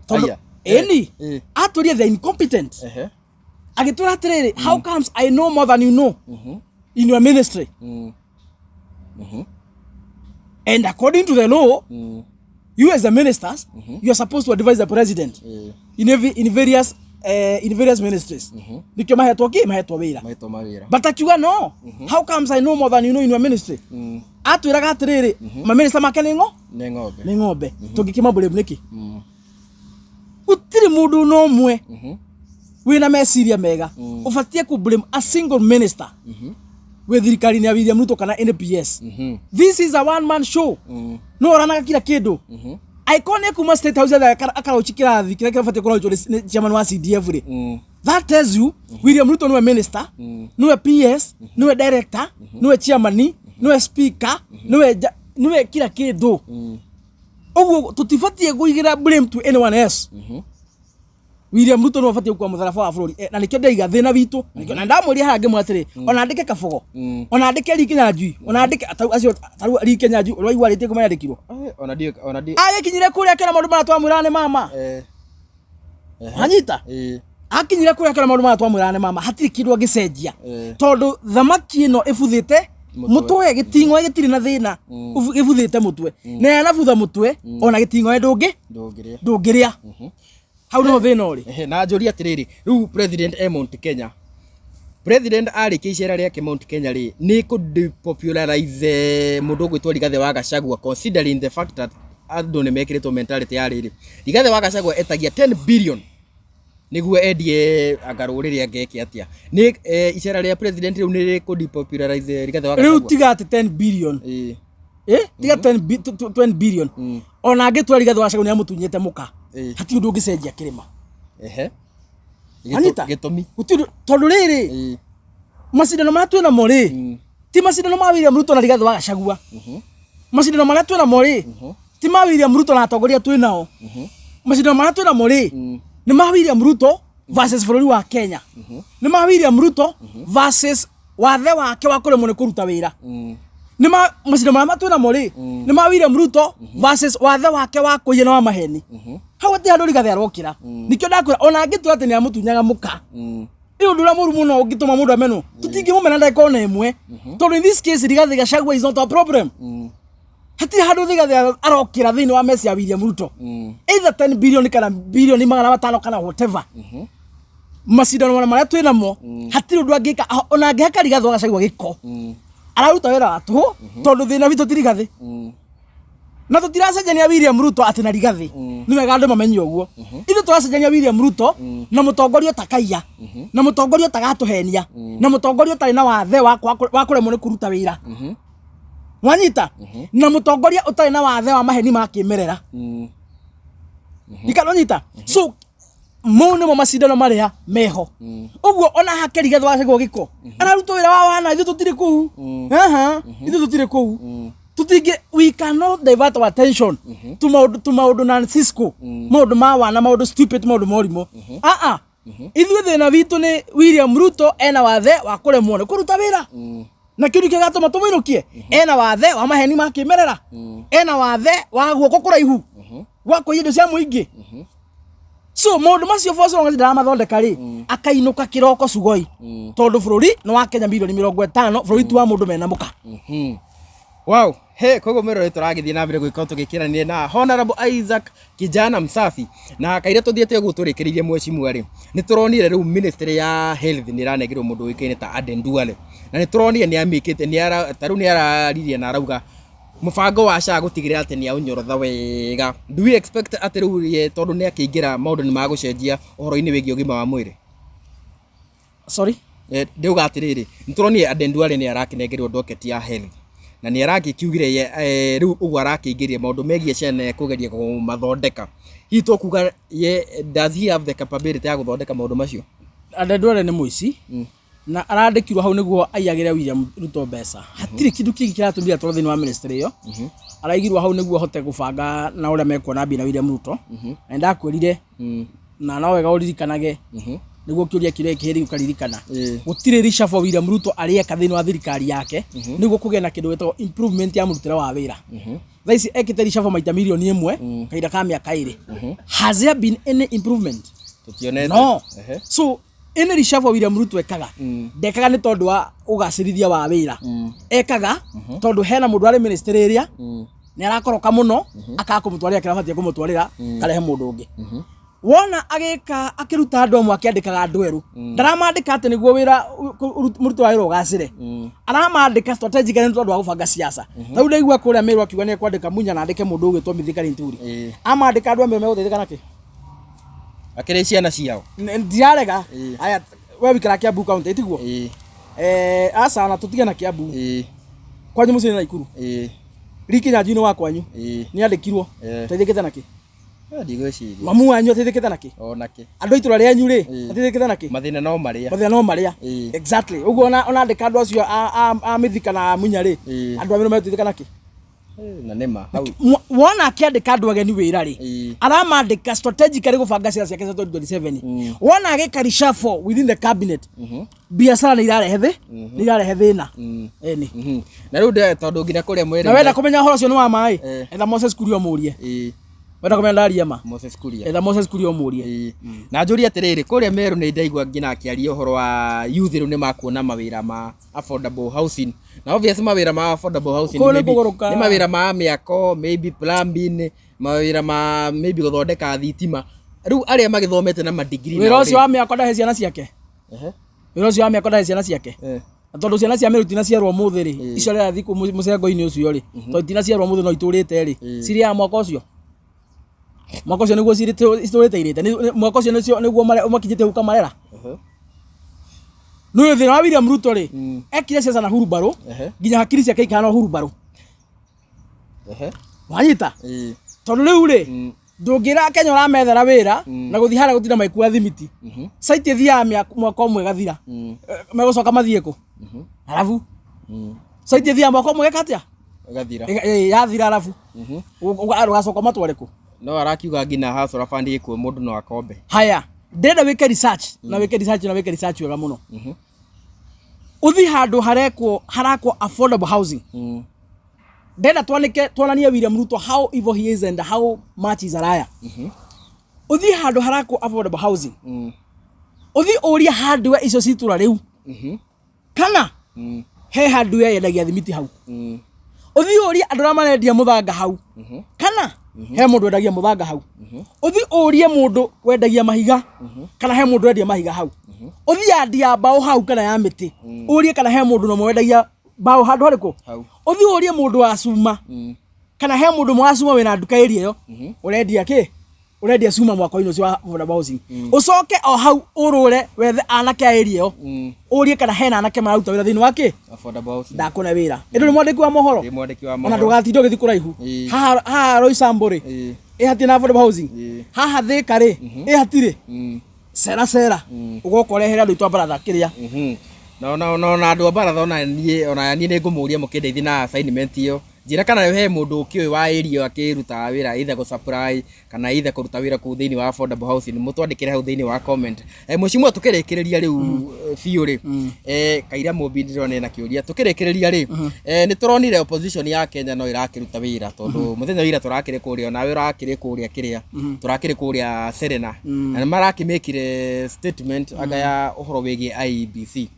Tondũ Aya. ĩni Eh. atwĩrire they incompetent. Ehe. Agĩtwĩra atĩrĩrĩ, how comes I know more than you know in your ministry? And according to the law, you as the ministers, you are supposed to advise the president in various ministries. Nikio mahetwo ki mahetwo wĩra. Mahetwo mawĩra. But akiuga no, how comes I know more than you know in your ministry? Atwĩraga atĩrĩrĩ, maminista make nĩ ng'o Nĩ ng'ombe. Nĩ ng'ombe. Tũngĩkĩmabũrĩmu nĩkĩ? Gũtirĩ mũndũ na ũmwe wĩna meciria mega ũbatiĩ kũ blame a single minister wĩ thirikari-inĩ ya William Ruto kana NPS. This is a one man show. No ũranaga kila kĩndũ. Angĩkorwo nĩ kuma State House ethaga akarauchi kĩrathi kĩrĩa kĩbatiĩ kũrauchwo nĩ chairman wa CDF rĩ, that tells you William Ruto niwe minister, niwe PS, niwe director, niwe chairman, niwe speaker, niwe kila kĩndũ. Ũguo tũtibatiĩ kũigĩra blame to anyone else. William Ruto nĩwe ũbatiĩ gũkua mũtharaba wa bũrũri. Na nĩkĩo ndaiga thĩna witũ na nĩkĩo- na ndamwĩria haha ngĩmwĩra atĩrĩ, ona andĩke Kabogo, ona andĩke Lee Kinyanjui, ona andĩke tarĩu acio, tarĩu Lee Kinyanjui ũrĩa waigua arĩtie kuma yandĩkirwo. Eh, ona ndio Agĩkinyire kũrĩa akĩona maũndũ marĩa twamwĩraga nĩ mama. Anyita akinyire kũrĩa akĩona maũndũ marĩa twamwĩraga nĩ mama, hatirĩ kĩndũ angĩcenjia tondũ thamaki ĩno ĩbuthĩte Mũtwe. mũtwe, gĩting'oe gĩtirĩ na thĩna. Gĩbuthĩte mũtwe na yanabutha mũtwe, ona gĩting'oe ndũngĩ Ndũngĩrĩa. Ndũngĩrĩa. Hau nĩho thĩna ũrĩ. Ehe, na njũria atĩrĩrĩ, rĩu president e Mount Kenya, president arĩkia icera rĩake Mount Kenya rĩ, nĩ kũ depopularize mũndũ ũgwĩtwo Rigathĩ wa Gachagua, considering the fact that andũ nĩ mekĩrĩtwo mentality ya rĩrĩ, Rigathĩ wa Gachagua etagia 10 billion nĩguo endie anga rũrĩrĩ angeke atĩa? Nĩ icera rĩa president rĩu nĩ kũ depopularize Rigathĩ wa Rĩu Gachagua? tiga atĩ 10 billion. Tiga 10 billion, ona angĩtua Rigathĩ wa Gachagua nĩ amũtunyĩte mũka, hatirĩ ũndũ ũngĩcenjia kĩrĩma. Anyita? Gĩtũmi? Gũtirĩ tondũ rĩrĩ, macindano marĩa twĩ namo rĩ, ti macindano ma William Ruto na Rigathĩ wa Gachagua. Macindano marĩa twĩ namo rĩ, ti ma William Ruto na atongoria twĩ nao. Macindano marĩa twĩ namo rĩ, nĩ ma William Ruto versus bũrũri wa Kenya, nĩ ma William Ruto versus wathe wake wa kũremwo nĩ kũruta wĩra. Nĩ ma macindano marĩa twĩ namo rĩ, nĩ ma William Ruto versus wathe wake wa kũiya na wa maheni. Hau hatirĩ handũ Rigathĩ arokĩra. Nĩkĩo ndakwĩra ona angĩtua atĩ nĩ amũtunyaga mũka, ĩ ũndũ ũrĩa mũru mũno ũngĩtũma mũndũ amenwo, tũtingĩmũmena ndagĩka ona ĩmwe, tondũ in this case Rigathĩ Gachagua is not a problem. Hatirĩ handũ Rigathĩ arokĩra thĩinĩ wa meci ya William Ruto, either 10 billion kana bilioni 500 kana whatever. Macindano marĩa twĩ namo, hatirĩ ũndũ angĩka. Ona angĩhaka Rigathĩ wa Gachagua gĩko, araruta wĩra wa tũhũ, tondũ thĩna witũ ti Rigathĩ na tũtiracenjania William Ruto atĩ na Rigathĩ. Nĩ wega andũ mamenye ũguo. Ithuĩ tũracenjania William Ruto na mũtongoria ũtakaiya, na mũtongoria ũtagatũhenia, na mũtongoria ũtarĩ na wathe wa kũremwo nĩ kũruta wĩra. Wanyita? Na mũtongoria ũtarĩ na wathe wa maheni ma kĩmerera. Ikanonyita? So mau nĩmo macindano marĩa meho. Ũguo ona hake Rigathĩ wa Gachagua gĩko, araruta wĩra wa wana. Ithuĩ tũtirĩ kũu. Aha, ithuĩ tũtirĩ kũu. Tũtingĩ, we cannot divert our attention to maũndũ nonsensical, maũndũ ma wana, maũndũ stupid, maũndũ morimũ. Ah ah, ithuĩ thĩna witũ nĩ William Ruto ena wathe wa kũremwo nĩ kũruta wĩra, na kĩu nĩkĩo gĩatũma tũmũinũkie. Ena wathe wa maheni ma kĩmerera, ena wathe wa guoko kũraihu gwa kũiya indo cia mũingĩ. So maũndũ macio for so long as ndaramathondeka rĩ, akainũka kĩroko cugoi, tondũ bũrũri nĩ wa Kenya milioni 50, bũrũri ti wa mũndũ mena mũka. Wow, he koguo mwĩrore, tũragĩthiĩ na mbere gũgĩkorwo tũgĩkĩrania na Honorable Isaac Kijana Msafi na kaira tũthiĩte ũguo tũrĩkĩrĩirie. Mheshimiwa rĩ, nĩ tũronire rĩu ministry ya health nĩ ĩranengerwo mũndũ ũĩkaine ta Aden Duale, na nĩ tũronire nĩ amĩkĩte nĩ ara ta rĩu nĩ araririe na arauga mũbango wa SHA gũtigĩrĩra atĩ nĩ aũnyorotha wega. Do we expect atĩ rĩu ye tondũ nĩ akĩingĩra maũndũ nĩ magũcenjia ũhoro-inĩ wĩgiĩ ũgima wa mwĩrĩ? Sorry? Ndauga atĩrĩrĩ, nĩ tũronire Aden Duale nĩ arakĩnengerwo docket ya health na nĩ arakĩkiugire ye rĩu ũguo arakĩingĩria maũndũ megiĩ ciana kũgeria kũmathondeka. Hihi tũkuga ye, does he have the capability ya gũthondeka maũndũ macio? Aden Duale nĩ mũici. Na arandĩkirwo hau nĩguo aiyagĩre William Ruto mbeca. Hatirĩ kĩndũ kĩngĩ kĩratũmire atwarwo thĩinĩ wa ministry ĩyo. Araigirwo hau nĩguo ahote gũbanga na ũrĩa mekuona mbia na William Ruto. Na nĩndakwĩrire na no wega ũririkanage nĩguo kĩũria kĩrĩa kĩhĩrĩ ũkaririkana. Gũtirĩ reshuffle William Ruto arĩeka thĩinĩ wa thirikari yake nĩguo kũgĩe na kĩndũ gĩtagwo improvement ya mũrutĩre wa wĩra. Thaa ici ekĩte reshuffle maita 1,000,000 kahinda ka mĩaka 2. Has there been any improvement? Tũtionete. No. So any reshuffle William Ruto ekaga, ndekaga nĩ tondũ wa ũgacĩrithia wa wĩra. Ekaga tondũ hena mũndũ arĩ ministry ĩrĩa nĩ arakoroka mũno, akaga kũmũtwarĩra kĩrĩa abatiĩ kũmũtwarĩra, karehe mũndũ ũngĩ. Wona agĩka akĩruta andũ amwe akĩandĩkaga andũ erũ, ndaramandĩka atĩ nĩguo wĩra mũrutwo wa wĩra ũgacĩre. Aramandĩka strategically nĩ tondũ wa gũbanga siasa. Ta rĩu ndaigua kũrĩa Meru akiuga nĩ ekwandĩka Munya na andĩke mũndũ ũgwĩtwo Mithika Linturi. Amandĩka andũ a Meru megũteithĩka nakĩ? Akĩrĩ ciana ciao. Ndirarega. Aya, we wikara Kiambu County, tiguo? Aca, na tũtige na Kiambu. Kwanyu mũciĩ nĩ Naikuru. Rikinya njui-inĩ wa kwanyu. Nĩ andĩkirwo. Teithĩkĩte nakĩ? Ndigwĩciria. Mamu wanyu ateithĩkĩte nakĩ? Onake. Andũ a itũra rĩanyu rĩ, ateithĩkĩte nakĩ? Mathĩna no marĩa. Mathĩna no marĩa. Exactly. Ũguo ona andĩka andũ acio a Mithika na a Munya rĩ, andũ a Meru megũteithĩka nakĩ? Na nĩ ma. Hau. Wona akĩandĩka andũ ageni wĩra rĩ, aramandĩka strategically gũbanga ciara ciake cia 2027. Wona agĩka reshuffle within the cabinet, biacara nĩ irarehe thĩ, nĩ irarehe thĩna. Ĩni. Na rĩu tondũ nginya kũrĩa mwĩrĩ. Na wenda kũmenya ũhoro ũcio nĩ wa ma ĩ, etha Moses Kuria ũmũrie. Wenda kũmenya ndaria ma? Moses Kuria. Etha Moses Kuria ũmũrie. Na njũrie atĩrĩrĩ, kũrĩa Meru nĩ ndaigua nginya akĩaria ũhoro wa youth rĩu nĩ makuona mawĩra ma affordable housing. Na obvious mawĩra ma affordable housing Kũu nĩ maybe kũgũrũka. nĩ mawĩra ma mĩako, maybe plumbing, mawĩra ma maybe gũthondeka thitima. Rĩu arĩa magĩthomete na madigiri Wĩra nao ũcio rĩ. wa mĩako ndahe ciana ciake. Wĩra ũcio wa mĩako ndahe ciana ciake. Na tondũ ciana cia Meru itinaciarwo ũmũthĩ rĩ, icio rĩrathiĩ kũu mũcengo-inĩ ũcio rĩ, tondũ itinaciarwo ũmũthĩ no itũrĩte rĩ, cirĩaga mwaka ũcio. Mwaka ũcio nĩguo citũrĩte irĩte. Mwaka ũcio nĩguo makinyĩte hau kamarera. Nĩ ũyũ thĩna wa William Ruto rĩ, ekire ciaca na hurumbarũ, nginya hakiri ciake ikahana hurumbarũ. Wanyita? Tondũ rĩu rĩ, ndũngĩra Kenya ũramethera wĩra na gũthiĩ harĩa gũtinda magĩkua thimiti. Site ĩthiaga mwaka ũmwe ĩgathira. Megũcoka mathiĩ kũ? Arabu. Site ĩthiaga mwaka ũmwe ĩgeka atĩa? Ĩgathira. Yathira arabu. Ũgacoka ũmatware kũ? No arakiuga nginya Hustler Fund ĩkuo mũndũ no akombe. Haya, ndĩrenda wĩke research, na wĩke research, na wĩke research wega mũno. Ũthiĩ handũ harekwo, harakwo affordable housing. Ndĩrenda twanĩke, tuonanie William Ruto how evil he is and how much he is a liar. Ũthiĩ handũ harakwo affordable housing. Ũthiĩ ũrie hardware icio ci itũra rĩu. Kana he hardware yendagia thimiti hau. Ũthiĩ ũrie andũ arĩa marendia mũthanga hau. Kana he mũndũ wendagia mũthanga hau. Ũthiĩ ũrie mũndũ wendagia mahiga. Kana he mũndũ wendagia mahiga hau. Ũthiĩ yandi ya mbaũ hau kana ya mĩtĩ. Ũrie kana he mũndũ nomwe wendagia mbaũ handũ harĩkũ. Ũthiĩ ũrie mũndũ wa cuma. Kana he mũndũ wa cuma wĩna nduka area ĩyo. Ũrendia kĩ? Ũrendia cuma mwaka-inĩ ũcio wa affordable housing. Ũcoke o hau ũrũre wethe anake a area ĩyo. Ũrie kana hena anake mararuta wĩra thĩinĩ wa kĩ? Affordable housing. Ndakũne wĩra. Ĩndũ nĩ mwandĩki wa mohoro. Ndĩ mwandĩki wa Ona mohoro. ndũgatinde ũgĩthiĩ kũraihu. Haha haha Roysambu rĩ. Ĩ hatirĩ na affordable housing. Haha Thika rĩ, ĩ hatirĩ. Cera cera. Ũgoka ũrehere andũ aitũ a baratha kĩrĩa. Na na na na andũ a baratha ona niĩ ona niĩ nĩ ngũmũria mũkĩndeithie na assignment ĩyo. Njĩra kana he mũndũ ũkĩũĩ wa area ĩyo akĩrutaga wĩra either gũ supply kana either kũruta wĩra kũu thĩinĩ wa affordable housing, mũtwandĩkĩre hau thĩinĩ wa comment. Mheshimiwa tũkĩrĩkĩrĩria rĩu biũ rĩ, Kaira Mũmbi ndĩrona ena kĩũria. Tũkĩrĩkĩrĩria rĩ, nĩ tũronire opposition ya Kenya no ĩrakĩruta wĩra tondũ mũthenya wa ira tũrakĩrĩ kũrĩa onawe ũrakĩrĩ kũrĩa kĩrĩa tũrakĩrĩ kũrĩa Serena na nĩ marakĩmĩkire statement anga ya ũhoro wĩgiĩ IEBC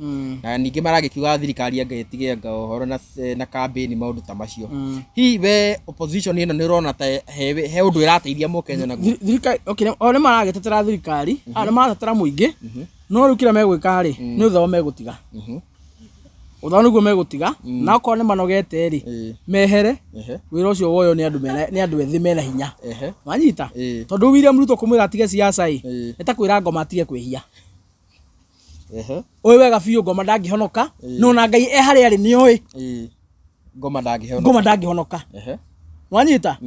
na ningĩ maragĩkiuga thirikari anga ĩtige anga ũhoro na campaign maũndũ ta macio. Hihi we opposition ĩno nĩ ũrona ta he ũndũ ĩrateithia mũkenya naguo? Thirikari, okay, o nĩ maragĩtetera thirikari, nĩ maratetera mũingĩ, no rĩu kĩrĩa megwĩka rĩ, nĩ ũthao megũtiga. Ũthao nĩguo megũtiga, na okorwo nĩ manogete rĩ, mehere, wĩra ũcio woywo nĩ andũ mena, nĩ andũ ethĩ mena hinya. Wanyita? Tondũ William Ruto kũmwĩra atige siasa ĩ, nĩ ta kwĩra ngoma atige kwĩhia. Ũĩ wega biũ ngoma ndangĩhonoka, no na Ngai e harĩa arĩ nĩoĩ. Ngoma ndangĩhonoka. Ngoma ndangĩhonoka. Wanyita?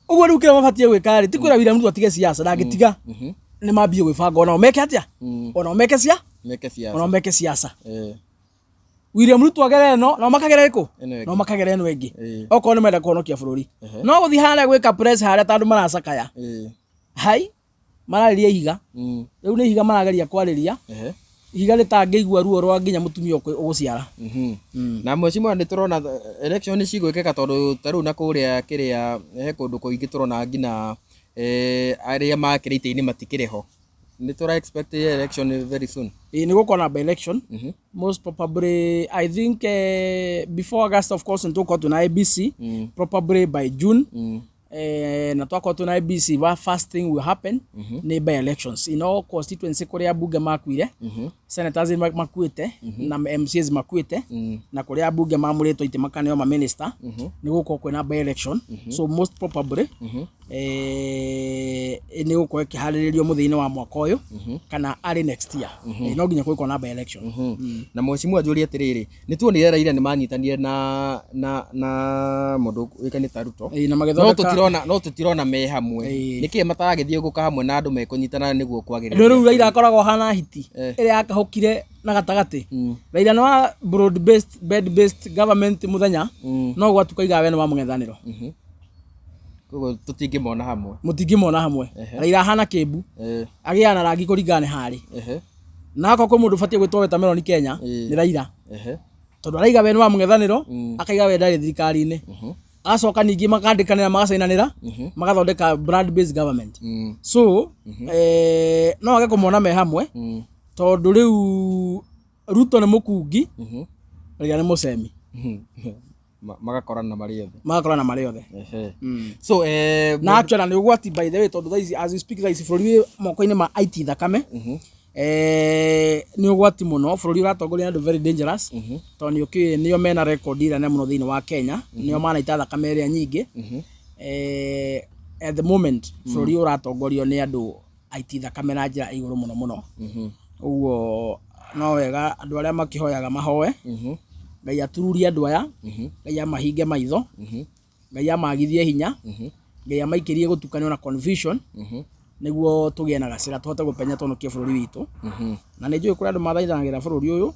Ũguo rĩu kĩrĩa mabatiĩ gwĩka rĩ, ti kwĩra William Ruto atige siasa, ndangĩtiga. Nĩ mambie gwĩbanga onao meke atĩa? Onao meke cia? Meke siasa. Ona meke siasa. Eh. William Ruto agere ĩno, nao makagera ĩkũ? Ĩno ĩngĩ. Nao makagera ĩno ĩngĩ. Eh. Okorwo nĩ marenda kũhonokia bũrũri, no gũthiĩ harĩa gwĩka press harĩa ta andũ maracakaya. Eh. Hai mararĩria ihiga. Rĩu nĩ ihiga marageria kwarĩria. Ehe. Ihiga rĩtangĩigua ruo rwa nginya mũtumia ũgũciara. Na mheshimiwa, nĩ tũrona election cigwĩkĩka, tondũ ta rĩu na kũrĩa kĩrĩa he kũndũ kũingĩ tũrona nginya arĩa makĩrĩ itĩ-inĩ matikĩrĩ ho. Nĩ tũra expect election very soon? Ĩĩ, nĩ gũkorwo na by election, most probably I think before August. Of course nĩ tũgũkorwo twĩna IEBC probably by June. Na twakorwo twĩna IEBC, wa first thing will happen nĩ by elections in all constituency kũrĩa ambunge makuire, senators makuĩte na MCAs makuĩte, na kũrĩa ambunge mamũrĩtwo itĩ makaneo ma minister, nĩ gũkorwo kwĩna by election. So most probably nĩ gũkorwo ĩkĩharĩrĩrio mũthia-inĩ wa mwaka ũyũ kana early next year. No nginya gũkorwo na by election. Na mheshimiwa, njũrie atĩrĩrĩ, nĩ tuonire Raila nĩ manyitanire na mũndũ ũĩkaine ta Ruto. Ĩĩ, na no magĩthondeka tũtirona me hamwe. Ĩĩ. Nĩkĩ mataragĩthiĩ gũka hamwe na andũ mekũnyitana nĩguo kwagĩrĩria? Nĩ rĩu Raila akoragwo hana hiti Eh. ĩrĩa yakahũkire na gatagatĩ. Raila nĩ wa broad based bed based government mũthenya, no gwatuka iga we nĩ wa mũng'ethanĩro. Koguo tũtingĩmona hamwe? Mũtingĩmona hamwe. Raila ahana kĩmbu. Eh. Agĩaga na rangi kũringana nĩ harĩ. Ehe. Na akorwo kwĩ mũndũ ũbatiĩ gwĩtwo watermelon Kenya, Ĩĩ. nĩ Raila, Ehe. tondũ araiga we nĩ wa mũng'ethanĩro, akaiga we ndarĩ thirikari-inĩ, agacoka ningĩ makandĩkanĩra, magacainanĩra, magathondeka brand based government. So no age kũmona me hamwe, tondũ rĩu Ruto nĩ mũkungi, Raila nĩ mũcemi. Magakorana marĩ othe. Magakorana marĩ othe. Ehe. So Na actually nĩ ũgwati, by the way, tondũ thaa ici, as we speak, thaa ici bũrũri wĩ moko-inĩ ma IT thakame. Nĩ ũgwati mũno, bũrũri ũratongoria na andũ very dangerous, tondũ nĩ ũkĩũĩ nĩo mena record ĩrĩa nene mũno thĩinĩ wa Kenya, nĩo manaita thakame ĩrĩa nyingĩ. At the moment bũrũri ũratongorio nĩ andũ aiti thakame na njĩra igũrũ mũno mũno. Ũguo no wega andũ arĩa makĩhoyaga mahoe Ngai atururie andũ aya, Ngai amahinge maitho, Ngai amagithie hinya, Ngai amaikĩrie gũtukanio na confusion, nĩguo tũgĩe na gacĩra tũhote gũpenya tũhonokie bũrũri witũ. Na nĩ njũĩ kũrĩ andũ mathaithanagĩra bũrũri ũyũ,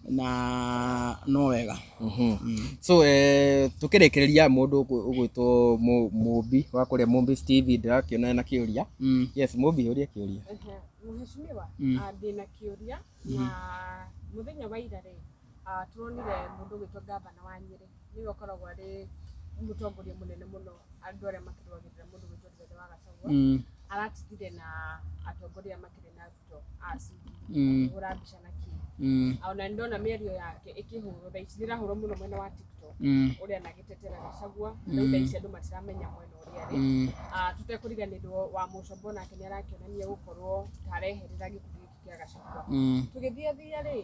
na no wega. So tukĩrĩkĩrĩria, mũndũ ũgwĩtwo Mũmbi wa kũrĩa Mũmbi TV ndĩrakĩona ena kĩũria. Yes, Mũmbi, ũria kĩũria. Ehe, Mheshimiwa, ndĩna kĩũria. Na mũthenya wa ira rĩ, tũronire mũndũ ũgwĩtwo gavana wa Nyĩrĩ, nĩwe ũkoragwo arĩ mũtongoria mũnene mũno andũ arĩa makĩrũagĩrĩra mũndũ ũgwĩtwo Rigathĩ wa Gachagua, aratigire na atongoria makĩrĩ na Ruto a CDP, akĩhũra mbica na kĩ. Ona nĩ ndona mĩario yake ĩkĩhũrwo thaa ici, nĩrahũrwo mũno mwena wa TikTok, ũrĩa anagĩtetera Gachagua. Rĩu thaa ici andũ matiramenya mwena ũrĩa arĩ. Tũtekũriganĩrwo wa Mũcombo nake nĩ arakĩonania gũkorwo ta areherera gĩkundi gĩkĩ kĩa Gachagua. Tũgĩthiathia rĩ,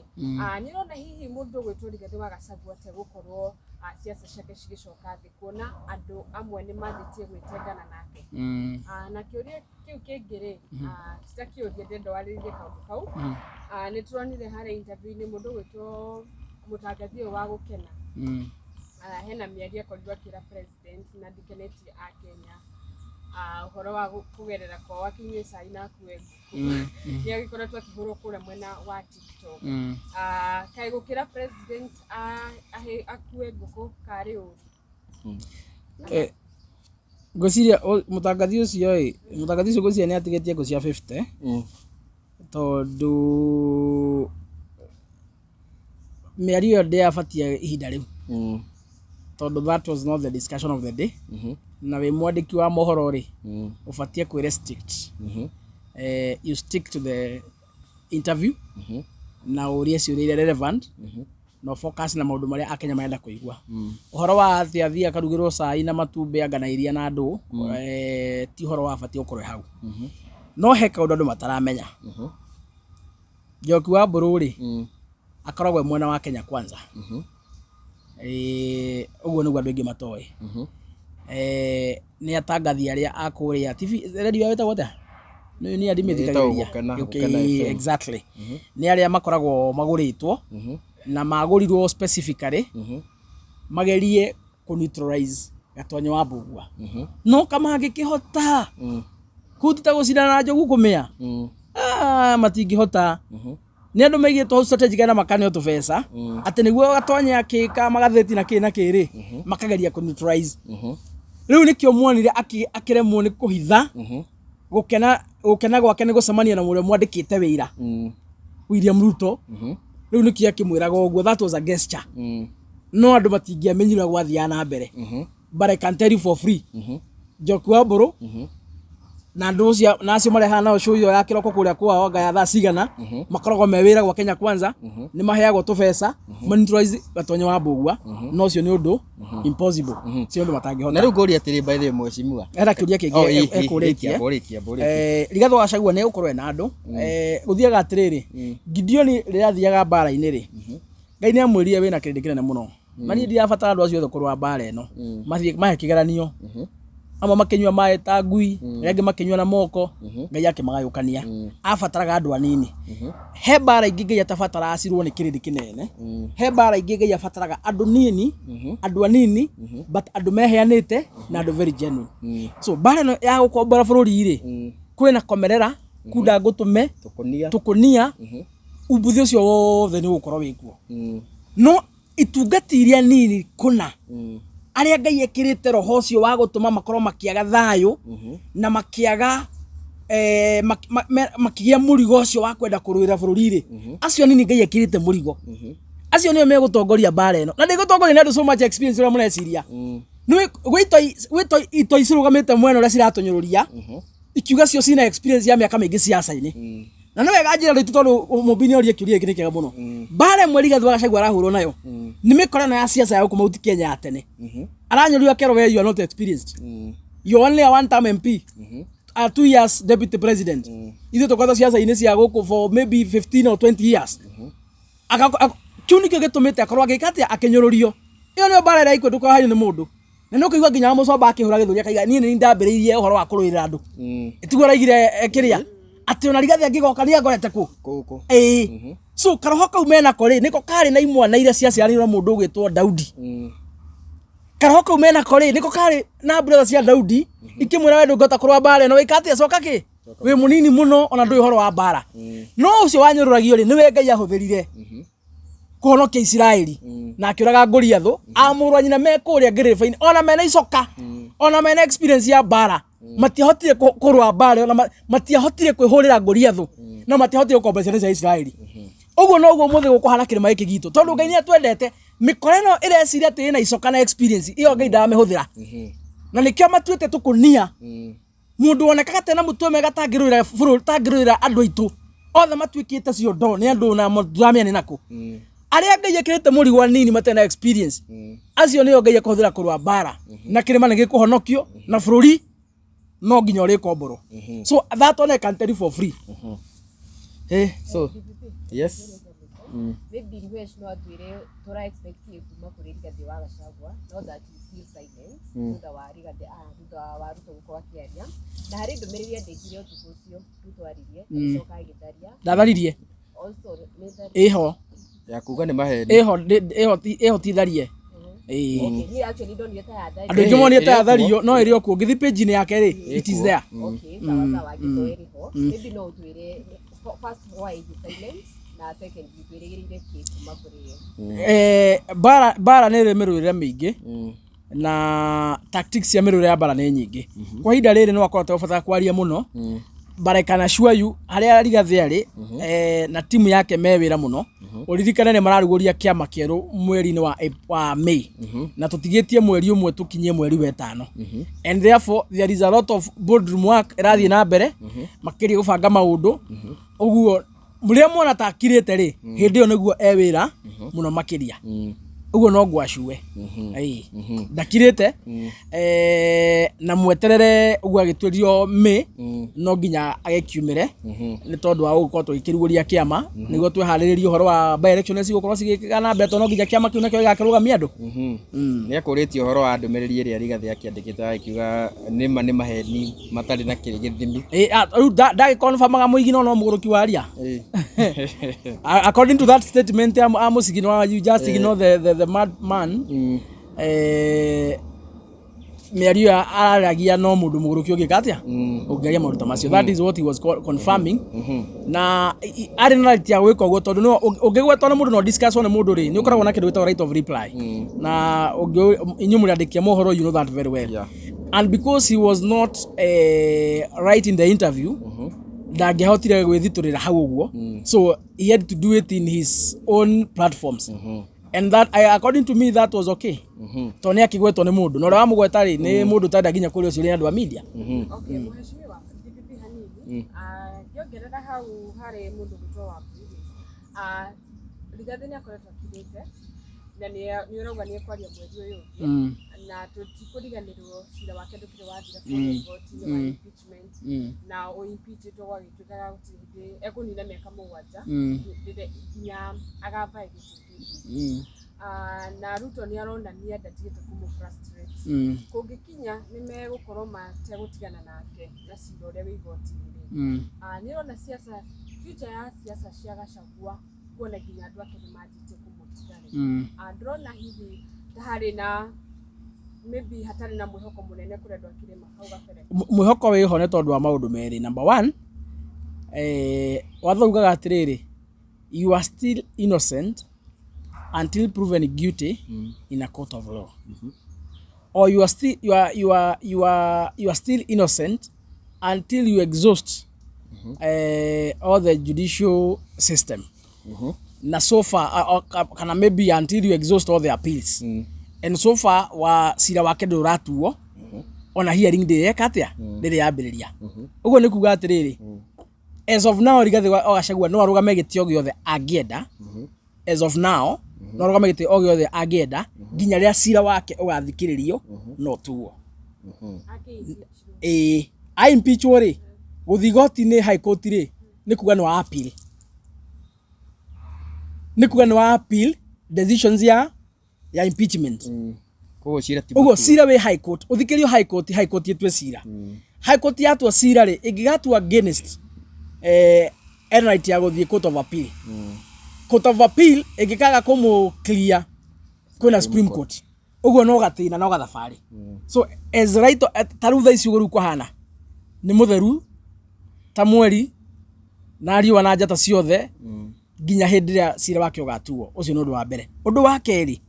nĩ ũrona hihi mũndũ ũgwĩtwo Rigathĩ wa Gachagua tegũkorwo ciaca ciake cigĩcoka thĩ, kuona andũ amwe nĩ manjĩtie gwĩtengana nake? Na kĩũria kĩu kĩngĩ rĩ, ti ta kĩũria, ndĩrenda warĩrĩrie kaũndũ kau. Nĩ tũronire harĩa interview-inĩ mũndũ ũgwĩtwo mũtangathi ũyũ wa gũkena, hena mĩario akorirwo akĩra president na ndikenetie akenya, ũhoro wa kũgerera kwao akĩnyue cai na akue ngũkũ, nĩ agĩkoretwo akĩhũrwo kũrĩa mwena wa TikTok. Kaĩ gũkĩra president akue ngũkũ karĩ ũru? Ngwĩciria mũtangathi ũcio ĩ, mũtangathi ũcio ngwĩciria nĩ atigĩtie ngũ cia 50, tondũ mĩario ĩyo ndĩabatie ihinda rĩu, tondũ that was not the discussion of the day. Na wĩ mwandĩki wa mohoro rĩ, ũbatie kwĩ restrict, you stick to the interview na ũrie ciũria iria relevant na focus na maũndũ marĩa akenya marenda kũigua. Ũhoro wa atĩ athiĩ akarugĩrwo cai na matumbĩ anga na iria na ndũ, ti ũhoro wabatiĩ gũkorwo hau. No he kaũndũ andũ mataramenya, Njoki wa Mbũrũ rĩ, akoragwo e mwena wa Kenya Kwanza. Ũguo nĩguo andũ aingĩ matoĩ. Nĩ atangathi arĩa a kũrĩa TV radio yao ĩtagwo atĩa? Nĩ andĩ Ĩtagwo mĩthikagĩrĩria. Gũkena, Okay, Gũkena FM. Exactly, nĩ arĩa makoragwo magũrĩtwo na magũrirwo specifically magerie kũ neutralize Gatonyo wa Mbugua, no kamangĩkĩhota kũu ti ta gũcindana na njogu kũmĩa. Ah, matingĩhota. Nĩ andũ maigĩtwo hau strategically na makaneo tũbeca atĩ nĩguo gatonye akĩka magathĩti na kĩ na kĩ rĩ, makageria kũ neutralize. Rĩu nĩkĩo muonire akĩremwo nĩ kũhitha gũkena gũkena gwake nĩ gũcemania na ũrĩa mwandĩkĩte wĩra, William Ruto. Rĩu nĩkĩo akĩmwĩraga ũguo, that was a gesture. No andũ matingĩamenyire ũrĩa gwathiaga na mbere, but I can tell you for free, Njoki wa Mbũrũ na andũ ũcio na acio marehaga nao show ĩyo ya kĩroko kũrĩa kwao anga ya thaa cigana, makoragwo me wĩra gwa Kenya Kwanza, nĩ maheagwo tũbeca monetize Gatonye wa Mbũgua, no ũcio nĩ ũndũ impossible, ti ũndũ Na matangĩhota. rĩu ngũria atĩrĩ, by the way, mheshimiwa. Hena kĩũria kĩngĩ Oh, ekũrĩtie. Rĩkia, rĩkia, rĩkia. Rigathĩ wa Gachagua nĩ egũkorwo ena andũ. Gũthiaga atĩrĩrĩ, Gideoni rĩrĩa athiaga mbara-inĩ rĩ, Ngai nĩ amwĩrire wĩna kĩrĩndĩ kĩnene mũno na niĩ ndirabatara andũ acio othe kũrũa mbara ĩno, mathiĩ mahe kĩgeranio, amwe makĩnyua maĩ ta ngui, arĩa angĩ makĩnyua na moko. Ngai akĩmagayũkania, abataraga andũ anini. He mbara ingĩ Ngai atabataraga cirwo nĩ kĩrĩndĩ kĩnene, he mbara ingĩ Ngai abataraga andũ nini, andũ anini but andũ meheanĩte na andũ very genuine. So mbara ĩno ya gũkombora bũrũri rĩ, kwĩna komerera kunda ngũtũme Tũkũnia. Tũkũnia umbuthi ũcio wothe nĩ ũgũkorwo wĩkuo, no itungati iria nini kũna, arĩa Ngai ekĩrĩte roho ũcio wa gũtũma makorwo makĩaga thayũ na makĩaga makĩgĩa mũrigo ũcio wa kwenda kũrũĩra bũrũri rĩ, acio nini Ngai ekĩrĩte mũrigo, acio nĩo megũtongoria mbara ĩno, na ndĩgũtongoria nĩ andũ so much experience ũrĩa mũreciria. Nĩ gwĩ itoi itoi cirũgamĩte mwena ũrĩa ciratũnyũrũria ikiuga cio cina experience ya mĩaka mĩingĩ ciaca-inĩ. Na nĩ wega njĩra rĩtu, tondũ mũmbi nĩ orie kĩũria gĩkĩ nĩ kĩega mũno. Mbara ĩmwe Rigathĩ wa Gachagua arahũrwo nayo nĩ mĩkora ĩno ya ciaca ya gũkũ Mount Kenya ya tene. Aranyũrio akerwo, "We, you are not experienced, you are only a one term MP, a 2 years deputy president. Ithuĩ tũkoretwo ciaca-inĩ cia gũkũ for maybe 15 or 20 years." Kĩu nĩkĩo gĩtũmĩte akorwo agĩka atĩa, akĩnyũrũrio. Ĩyo nĩyo mbara ĩrĩa ikuo, ndũkahario nĩ mũndũ. Na nĩ ũkũigua nginya Mũcomba akĩhũra gĩthũri akaiga, "Niĩ nĩ ndambĩrĩirie ũhoro wa kũrũĩrĩra andũ." Tiguo araigire kĩrĩa atĩ ona Rigathĩ angĩgoka nĩ angorete kũ Kũkũ. Ĩĩ, so karoho kau menako rĩ, nĩko karĩ na imwana iria ciaciarĩirwo mũndũ ũgwĩtwo Daudi. Karoho kau menako rĩ, nĩko karĩ na brother cia Daudi ikĩmwĩra, "We ndũngĩhota kũrũa mbara ĩno, wĩka atĩa, coka kĩ wĩ mũnini mũno, ona ndũĩ ũhoro wa mbara." No ũcio wanyũrũragio rĩ, nĩwe Ngai ahũthĩrire kũhonokia Isiraeli na akĩũraga Goliathũ. Amũrũ wa nyina me kũrĩa ngĩrĩba-inĩ, ona mena icoka, ona mena experience ya mbara, matiahotire kũrũa mbara ĩyo, na matiahotire kwĩhũrĩra Goliathũ, na matiahotire gũkomba ciana cia Isiraeli. Ũguo noguo mũthĩ gũkũhana kĩrĩma gĩkĩ gitũ, tondũ Ngai nĩ atwendete. Mĩkora ĩno ĩreciria atĩ ĩna icoka na experience ĩyo, Ngai ndaramĩhũthĩra, na nĩkĩo matuĩte tũkũnia mũndũ wonekaga tena mũtwe mega tangĩrũĩra bũrũri, tangĩrũĩra andũ aitũ othe matuĩkĩte ciondo nĩ andũ na mũramenya nĩ nakũ. Arĩa Ngai ekĩrĩte mũrigo anini matarĩ na experience, acio nĩo Ngai ekũhũthĩra kũrũa mbara, na kĩrĩma nĩ gĩkũhonokio na bũrũri no nginya ũrĩkomborwo. So that one I can tell you for free. Hey, so yes. Maybe Mhesh no atwĩre tũra expect kĩ kuma kũrĩ Rigathĩ wa Gachagua, not that he still silent thutha wa Rigathĩ, thutha wa Ruto gũkorwo akĩaria, na harĩ ndũmĩrĩri andĩkire ũtukũ ũcio Ruto aririe, agĩcoka agĩtharia. Ndatharirie. Also nĩ tharia. Ĩho. Ya kuga nĩ maheni. Ĩho ĩho ti tharie. Ĩĩ. Okay, niĩ actually ndonire ta yatharia. Andũ aingĩ monire ta Ĩrĩ o kuo. yathario, no ĩrĩ o kuo. Ũngĩthiĩ page-inĩ yake rĩ, it is there. Okay, sawa sawa, angĩkorwo ĩrĩ ho, maybe no ũtwĩre first why he silent, na second twĩrĩgĩrĩire kĩ kuma kũrĩ ye? Mbara nĩ ĩrĩ mĩrũĩre mĩingĩ na tactics cia mĩrũĩre ya mbara nĩ nyingĩ. Kwa ihinda rĩrĩ no akorwo ategũbatara kwaria mũno, but I can assure you harĩa Rigathĩ arĩ na timu yake me wĩra mũno. Ũririkane nĩ mararugũria kĩama kĩerũ mweri-inĩ wa May, na tũtigĩtie mweri ũmwe tũkinyie mweri wa ĩtano, and therefore there is a lot of boardroom work ĩrathiĩ na mbere makĩria gũbanga maũndũ. Ũguo rĩrĩa mwana ta akirĩte rĩ, hĩndĩ ĩyo nĩguo e wĩra mũno makĩria. Ũguo no ngwacue. Ĩĩ. Ndakirĩte. Na mweterere ũguo agĩtuĩrio May no nginya agĩkiumĩre, nĩ tondũ wa gũkorwo tũgĩkĩrugũria kĩama nĩguo twĩharĩrĩrie ũhoro wa by election iria cigũkorwo cigĩkĩka na mbere, tondũ no nginya kĩama kĩu nakĩo gĩgakĩrũgamia andũ. Nĩ akũrĩtie ũhoro wa ndũmĩrĩri ĩrĩa Rigathĩ akĩandĩkĩte akiuga nĩma nĩ maheni matarĩ na gĩthimi. Ĩĩ, rĩu ndagĩkonfamaga mũigino no mũgũrũki waria. According to that statement ya mũcigino, you just ignore the mad man. Mĩario ĩyo araragia no mũndũ mũgũrũki ũngĩka atĩa, ũngĩaria maũndũ ta macio. That is what he was confirming. Na arĩ na right ya gwĩka ũguo, tondũ no ũngĩgwetwo nĩ mũndũ, no discuss nĩ mũndũ rĩ, nĩ ũkoragwo na kĩndũ gĩtagwo right of reply. Na inyuĩ mũrĩ andĩki a mohoro, you know that very well. And because he was not right in the interview, ndangĩahotire gwĩthitũrĩra hau ũguo, so he had to do it in his own platforms, and that according to me, that was okay, tondũ nĩ akĩgwetwo nĩ mũndũ, na ũrĩa wamũgweta rĩ, nĩ mũndũ ũtarenda nginya kũrĩa ũcio ũrĩ andũ a media. Okay, mheshimiwa DPP hanini. Ah, ngĩongerera hau harĩ mũndũ gwĩtwo Wambui rĩ, ah, Rigathĩ nĩ akoretwo akirĩte na nĩ ũrauga nĩ ekwaria mweri ũyũ ũngĩ, na tũtikũriganĩrwo cira wake ndũkĩrĩ wathira kũrĩa igoti-inĩ wa impeachment, na ũimpeachĩtwo gwagĩtuĩkaga gũtirĩ hĩndĩ ekũnina mĩaka 7 nginya agavae gĩtĩ kĩngĩ. Ah, na Ruto nĩ aronania ndatigĩte kũmũ frustrate. Kũngĩkinya nĩ megũkorwo mategũtigana nake na cira ũrĩa wĩ igoti-inĩ rĩ, ah, nĩ ũrona siasa, future ya siasa cia Gachagua, kuona nginya andũ ake nĩ manjĩtie kũmũtiga rĩ, ah, ndĩrona hihi ta harĩ na maybe hatarĩ na mwĩhoko mũnene kũrĩ andũ a kĩrĩma hau gabere? Mwĩhoko wĩho nĩ tondũ wa maũndũ merĩ. Number one, watho ugaga atĩrĩrĩ, you are still innocent until proven guilty in a court of law, or you are still you are you are you are you are still innocent until you exhaust all the judicial system. Na so far, kana maybe until you exhaust all the appeals, and so far wa cira wake ndũratuo, ona hearing ndĩreka atĩa, ndĩrĩ yambĩrĩria. Ũguo nĩ kuga atĩrĩrĩ, as of now Rigathĩ wa Gachagua no arũgame gĩtĩ o gĩothe angĩenda. As of now no arũgame gĩtĩ o gĩothe angĩenda nginya rĩrĩa cira wake ũgathikĩrĩrio no tuo. Akĩ-impeachwo. Ĩĩ, a impeachwo rĩ, gũthiĩ igoti-inĩ, high court rĩ, nĩ kuga nĩ wa appeal, nĩ kuga nĩ wa appeal decisions ya impeachment. Koguo cira ti Ũguo mũtue. Cira wĩ high court, ũthikĩrio high court, high court ĩtue cira. High court yatua cira rĩ, ĩngĩgatua against, ena right ya gũthiĩ court of appeal. Court of appeal ĩngĩkaga kũmũ clear, kwĩna Supreme Court. Ũguo no gatĩna no gathabarĩ. So as right ta rĩu thaa ici ũguo rĩu kũhana nĩ mũtheru ta mweri na riũa na njata ciothe nginya hĩndĩ ĩrĩa cira wake ũgatuo. Ũcio nĩ ũndũ wa mbere. Ũndũ wa kerĩ,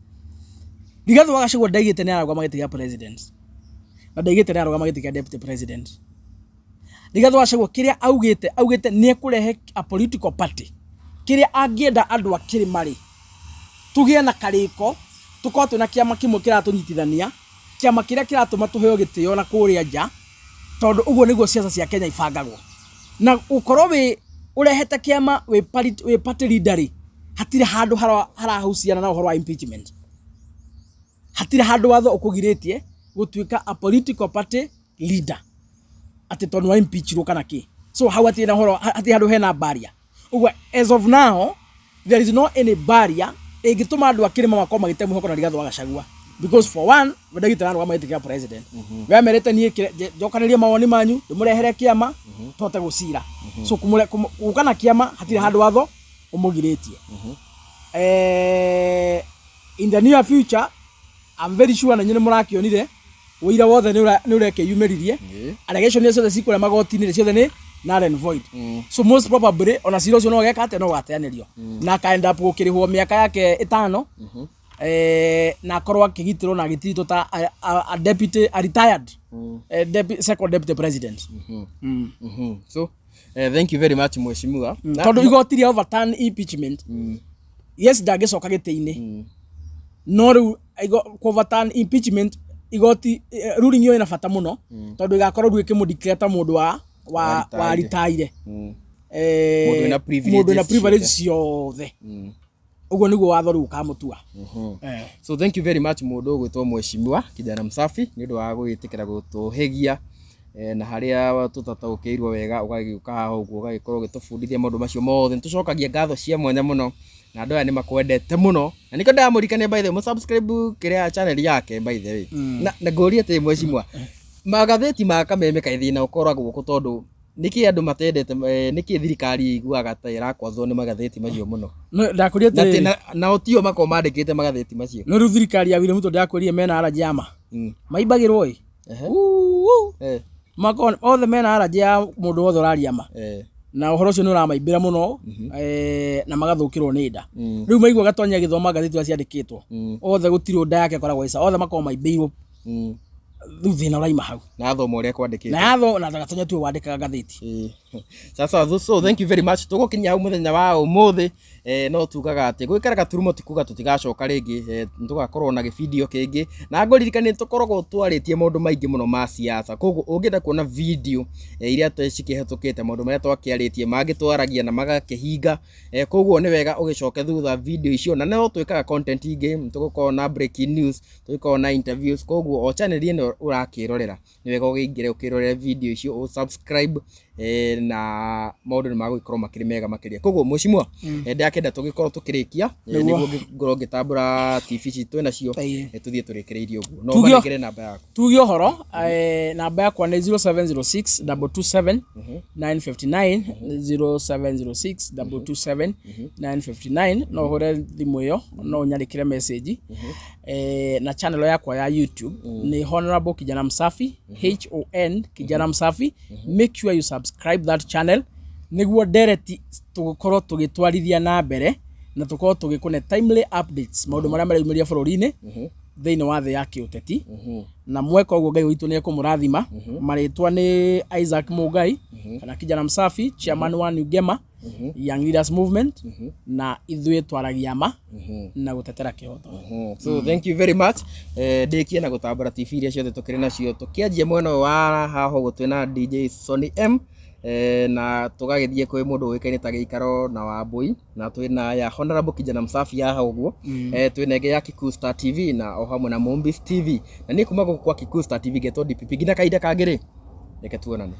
Rigathĩ wa Gachagua ndaigĩte nĩ ararũgama gĩtĩ gĩa president, na ndaigĩte nĩ ararũgama gĩtĩ kĩa deputy president. Rigathĩ wa Gachagua kĩrĩa augĩte nĩ ekũrehe a political party kĩrĩa angĩenda andũ a kĩrĩma rĩ, tũgĩe na karĩko, tũkorwo twĩna kĩama kĩmwe kĩratũnyitithania, kĩama kĩrĩa kĩratũma tũheo gĩtĩo na kũrĩa nja, tondũ ũguo nĩguo ciaca cia Kenya ibangagwo. Na gũkorwo wĩ ũrehete kĩama, wĩ party leader rĩ, hatirĩ handũ harahusiana na ũhoro wa impeachment. Hatirĩ handũ watho ũkũgirĩtie gũtuĩka a political party leader atĩ tondũ wa impeachirwo kana kĩ. So hau hatirĩ na ũhoro, hatirĩ handũ hena barrier. Ũguo as of now there is no any barrier ĩngĩtũma andũ a kĩrĩma makorwo magĩte mwĩhoko na Rigathĩ wa Gachagua, because for one, we ndaigĩte ararũgama gĩtĩ kĩa president. We amerite niĩ njokanĩrie mawoni manyu, ndĩmũrehere kĩama tũhote gũcira. So gũka na kĩama hatirĩ handũ watho ũmũgirĩtie. In the near future, I'm very sure na inyuĩ nĩ mũrakĩonire ũira wothe nĩ ũrekĩyumĩririe. Allegation iria ciothe cikũrĩa magoti-inĩ rĩ, ciothe nĩ null and void. So most probably ona cira ũcio no ũgeka atĩa, no ũgateanĩrio na aka end up gũkĩrĩhwo mĩaka yake 5, na akorwo akĩgitĩrwo na agĩtiritwo ta a deputy, a retired second deputy president. So thank you very much, mheshimiwa. Tondũ igoti rĩa overturn impeachment, yes, ndangĩcoka gĩtĩ-inĩ, no rĩu overturn impeachment, igoti ruling ĩyo ĩna bata mũno, tondũ ĩgakorwo rĩu ĩkĩmũ ta mũndũ wa wa ritaire. Mũndũ wĩna privileges. Mũndũ wĩna privilege ciothe. Ũguo nĩguo watho rĩu ũkamũtua. So thank you very much, mũndũ ũgwĩtwo mheshimiwa Kijana Msafi, nĩ ũndũ wa gwĩtĩkĩra gũtũhĩgia na harĩa tũtataũkĩirwo wega, ũgagĩũka haha ũguo ũgagĩkorwo ũgĩtũbundithia maũndũ macio mothe. Nĩ tũcokagia ngatho cia mwanya mũno, na andũ aya nĩ makwendete mũno, na nĩkĩo ndamũririkania, by the way, mũsubscribe kĩrĩa channel yake, by the way. Na ngũrie atĩ, mheshimiwa, magathĩti ma kameme kaĩ thĩna ũkoragwo kũ? Tondũ nĩkĩ andũ matendete, nĩkĩ thirikari ĩiguaga ta ĩrakwazwo nĩ magathĩti macio mũno? No, ndakwĩria Na atĩrĩrĩ, nao tio makoragwo mandĩkĩte magathĩti macio. No rĩu thirikari ya William Ruto, ndakwĩrire mena allergy ya ma maimbagĩrwo ĩ. Uu. Eh. Makoragwo othe mena allergy ya mũndũ wothe ũraria ma. Na ũhoro ũcio nĩ ũramaimbĩra mũno, na magathũkĩrwo nĩ nda. Rĩu maigua Gatonyi agĩthoma ngathĩti ũrĩa ciandĩkĩtwo, othe gũtirĩ nda yake ĩkoragwo ĩca, othe makoragwo maimbĩirwo. Rĩu thĩna ũraima hau. Na athoma ũrĩa kwandĩkĩtwo. Na yatho na Gatonyi tiwe wandĩkaga ngathĩti. Sasa so thank you very much. Tũgũkinyia hau mũthenya wa ũmũthĩ. No tugaga atĩ gwĩkĩra gaturumo ti kuga tũtigacoka rĩngĩ. Nĩtũgakorwo na gĩbindio kĩngĩ, na ngũririkanie tũkoragwo twarĩtie maũndũ maingĩ mũno ma siasa. Koguo ũngĩenda kuona video iria cikĩhetũkĩte, maũndũ marĩa twakĩarĩtie mangĩ twaragia na magakĩhinga. Koguo nĩ wega ũgĩcoke thutha video icio, na no twĩkaga content ingĩ, tũgũkorwo na breaking news, tũgĩkorwo na interviews. Koguo o channel ĩno ũrakĩrorera nĩ wega ũgĩingĩre ũkĩrorere video icio, ũ subscribe, na maũndũ nĩ magũgĩkorwo makĩrĩ mega makĩria. Koguo mheshimiwa, ndakĩenda tũgĩkorwo tũkĩrĩkia, nĩguo ngorwo ngĩtambũra TV ici twĩ nacio, tũthiĩ tũrĩkĩrĩirie ũguo. No manengere namba yaku. Tuge ũhoro, namba yakwa nĩ 0706 227 959, 0706 227 959. No ũhũre thimũ ĩyo, no ũnyandĩkĩre message. Na channel yakwa ya YouTube nĩ Honorable Kijana Msafi, HON Kijana Msafi. Make sure you subscribe that channel nĩguo ndereti tũgũkorwo tũgĩtwarithia na mbere na tũkorwo tũgĩkũne timely updates, maũndũ marĩa mareyumĩria bũrũri-inĩ thĩinĩ wa thĩ ya kĩũteti. Na mweka ũguo, Ngai witũ nĩ ekũmũrathima. Marĩtwa nĩ Isaac Mũngai kana Kijana Msafi, chairman wa New Gema Young Leaders Movement, na ithuĩ twaragia ma na gũtetera kĩhoto. So thank you very much. Ndĩkie na gũtambũra TV iria ciothe tũkĩrĩ nacio, tũkĩanjia mwena ũyũ wa haha ũguo twĩna DJ Sony M, na tũgagĩthiĩ kwĩ mũndũ ũĩkaine ta Gĩikaro na Wambui, na twĩna ya Honorable Kijana Msafi haha ũguo, twĩna ĩngĩ ya Kikuyu Star TV na o hamwe na Mombis TV. Na niĩ kuma gũkũ kwa Kikuyu Star TV ngetwo DPP. Nginya kahinda kangĩ rĩ, reke tuonane.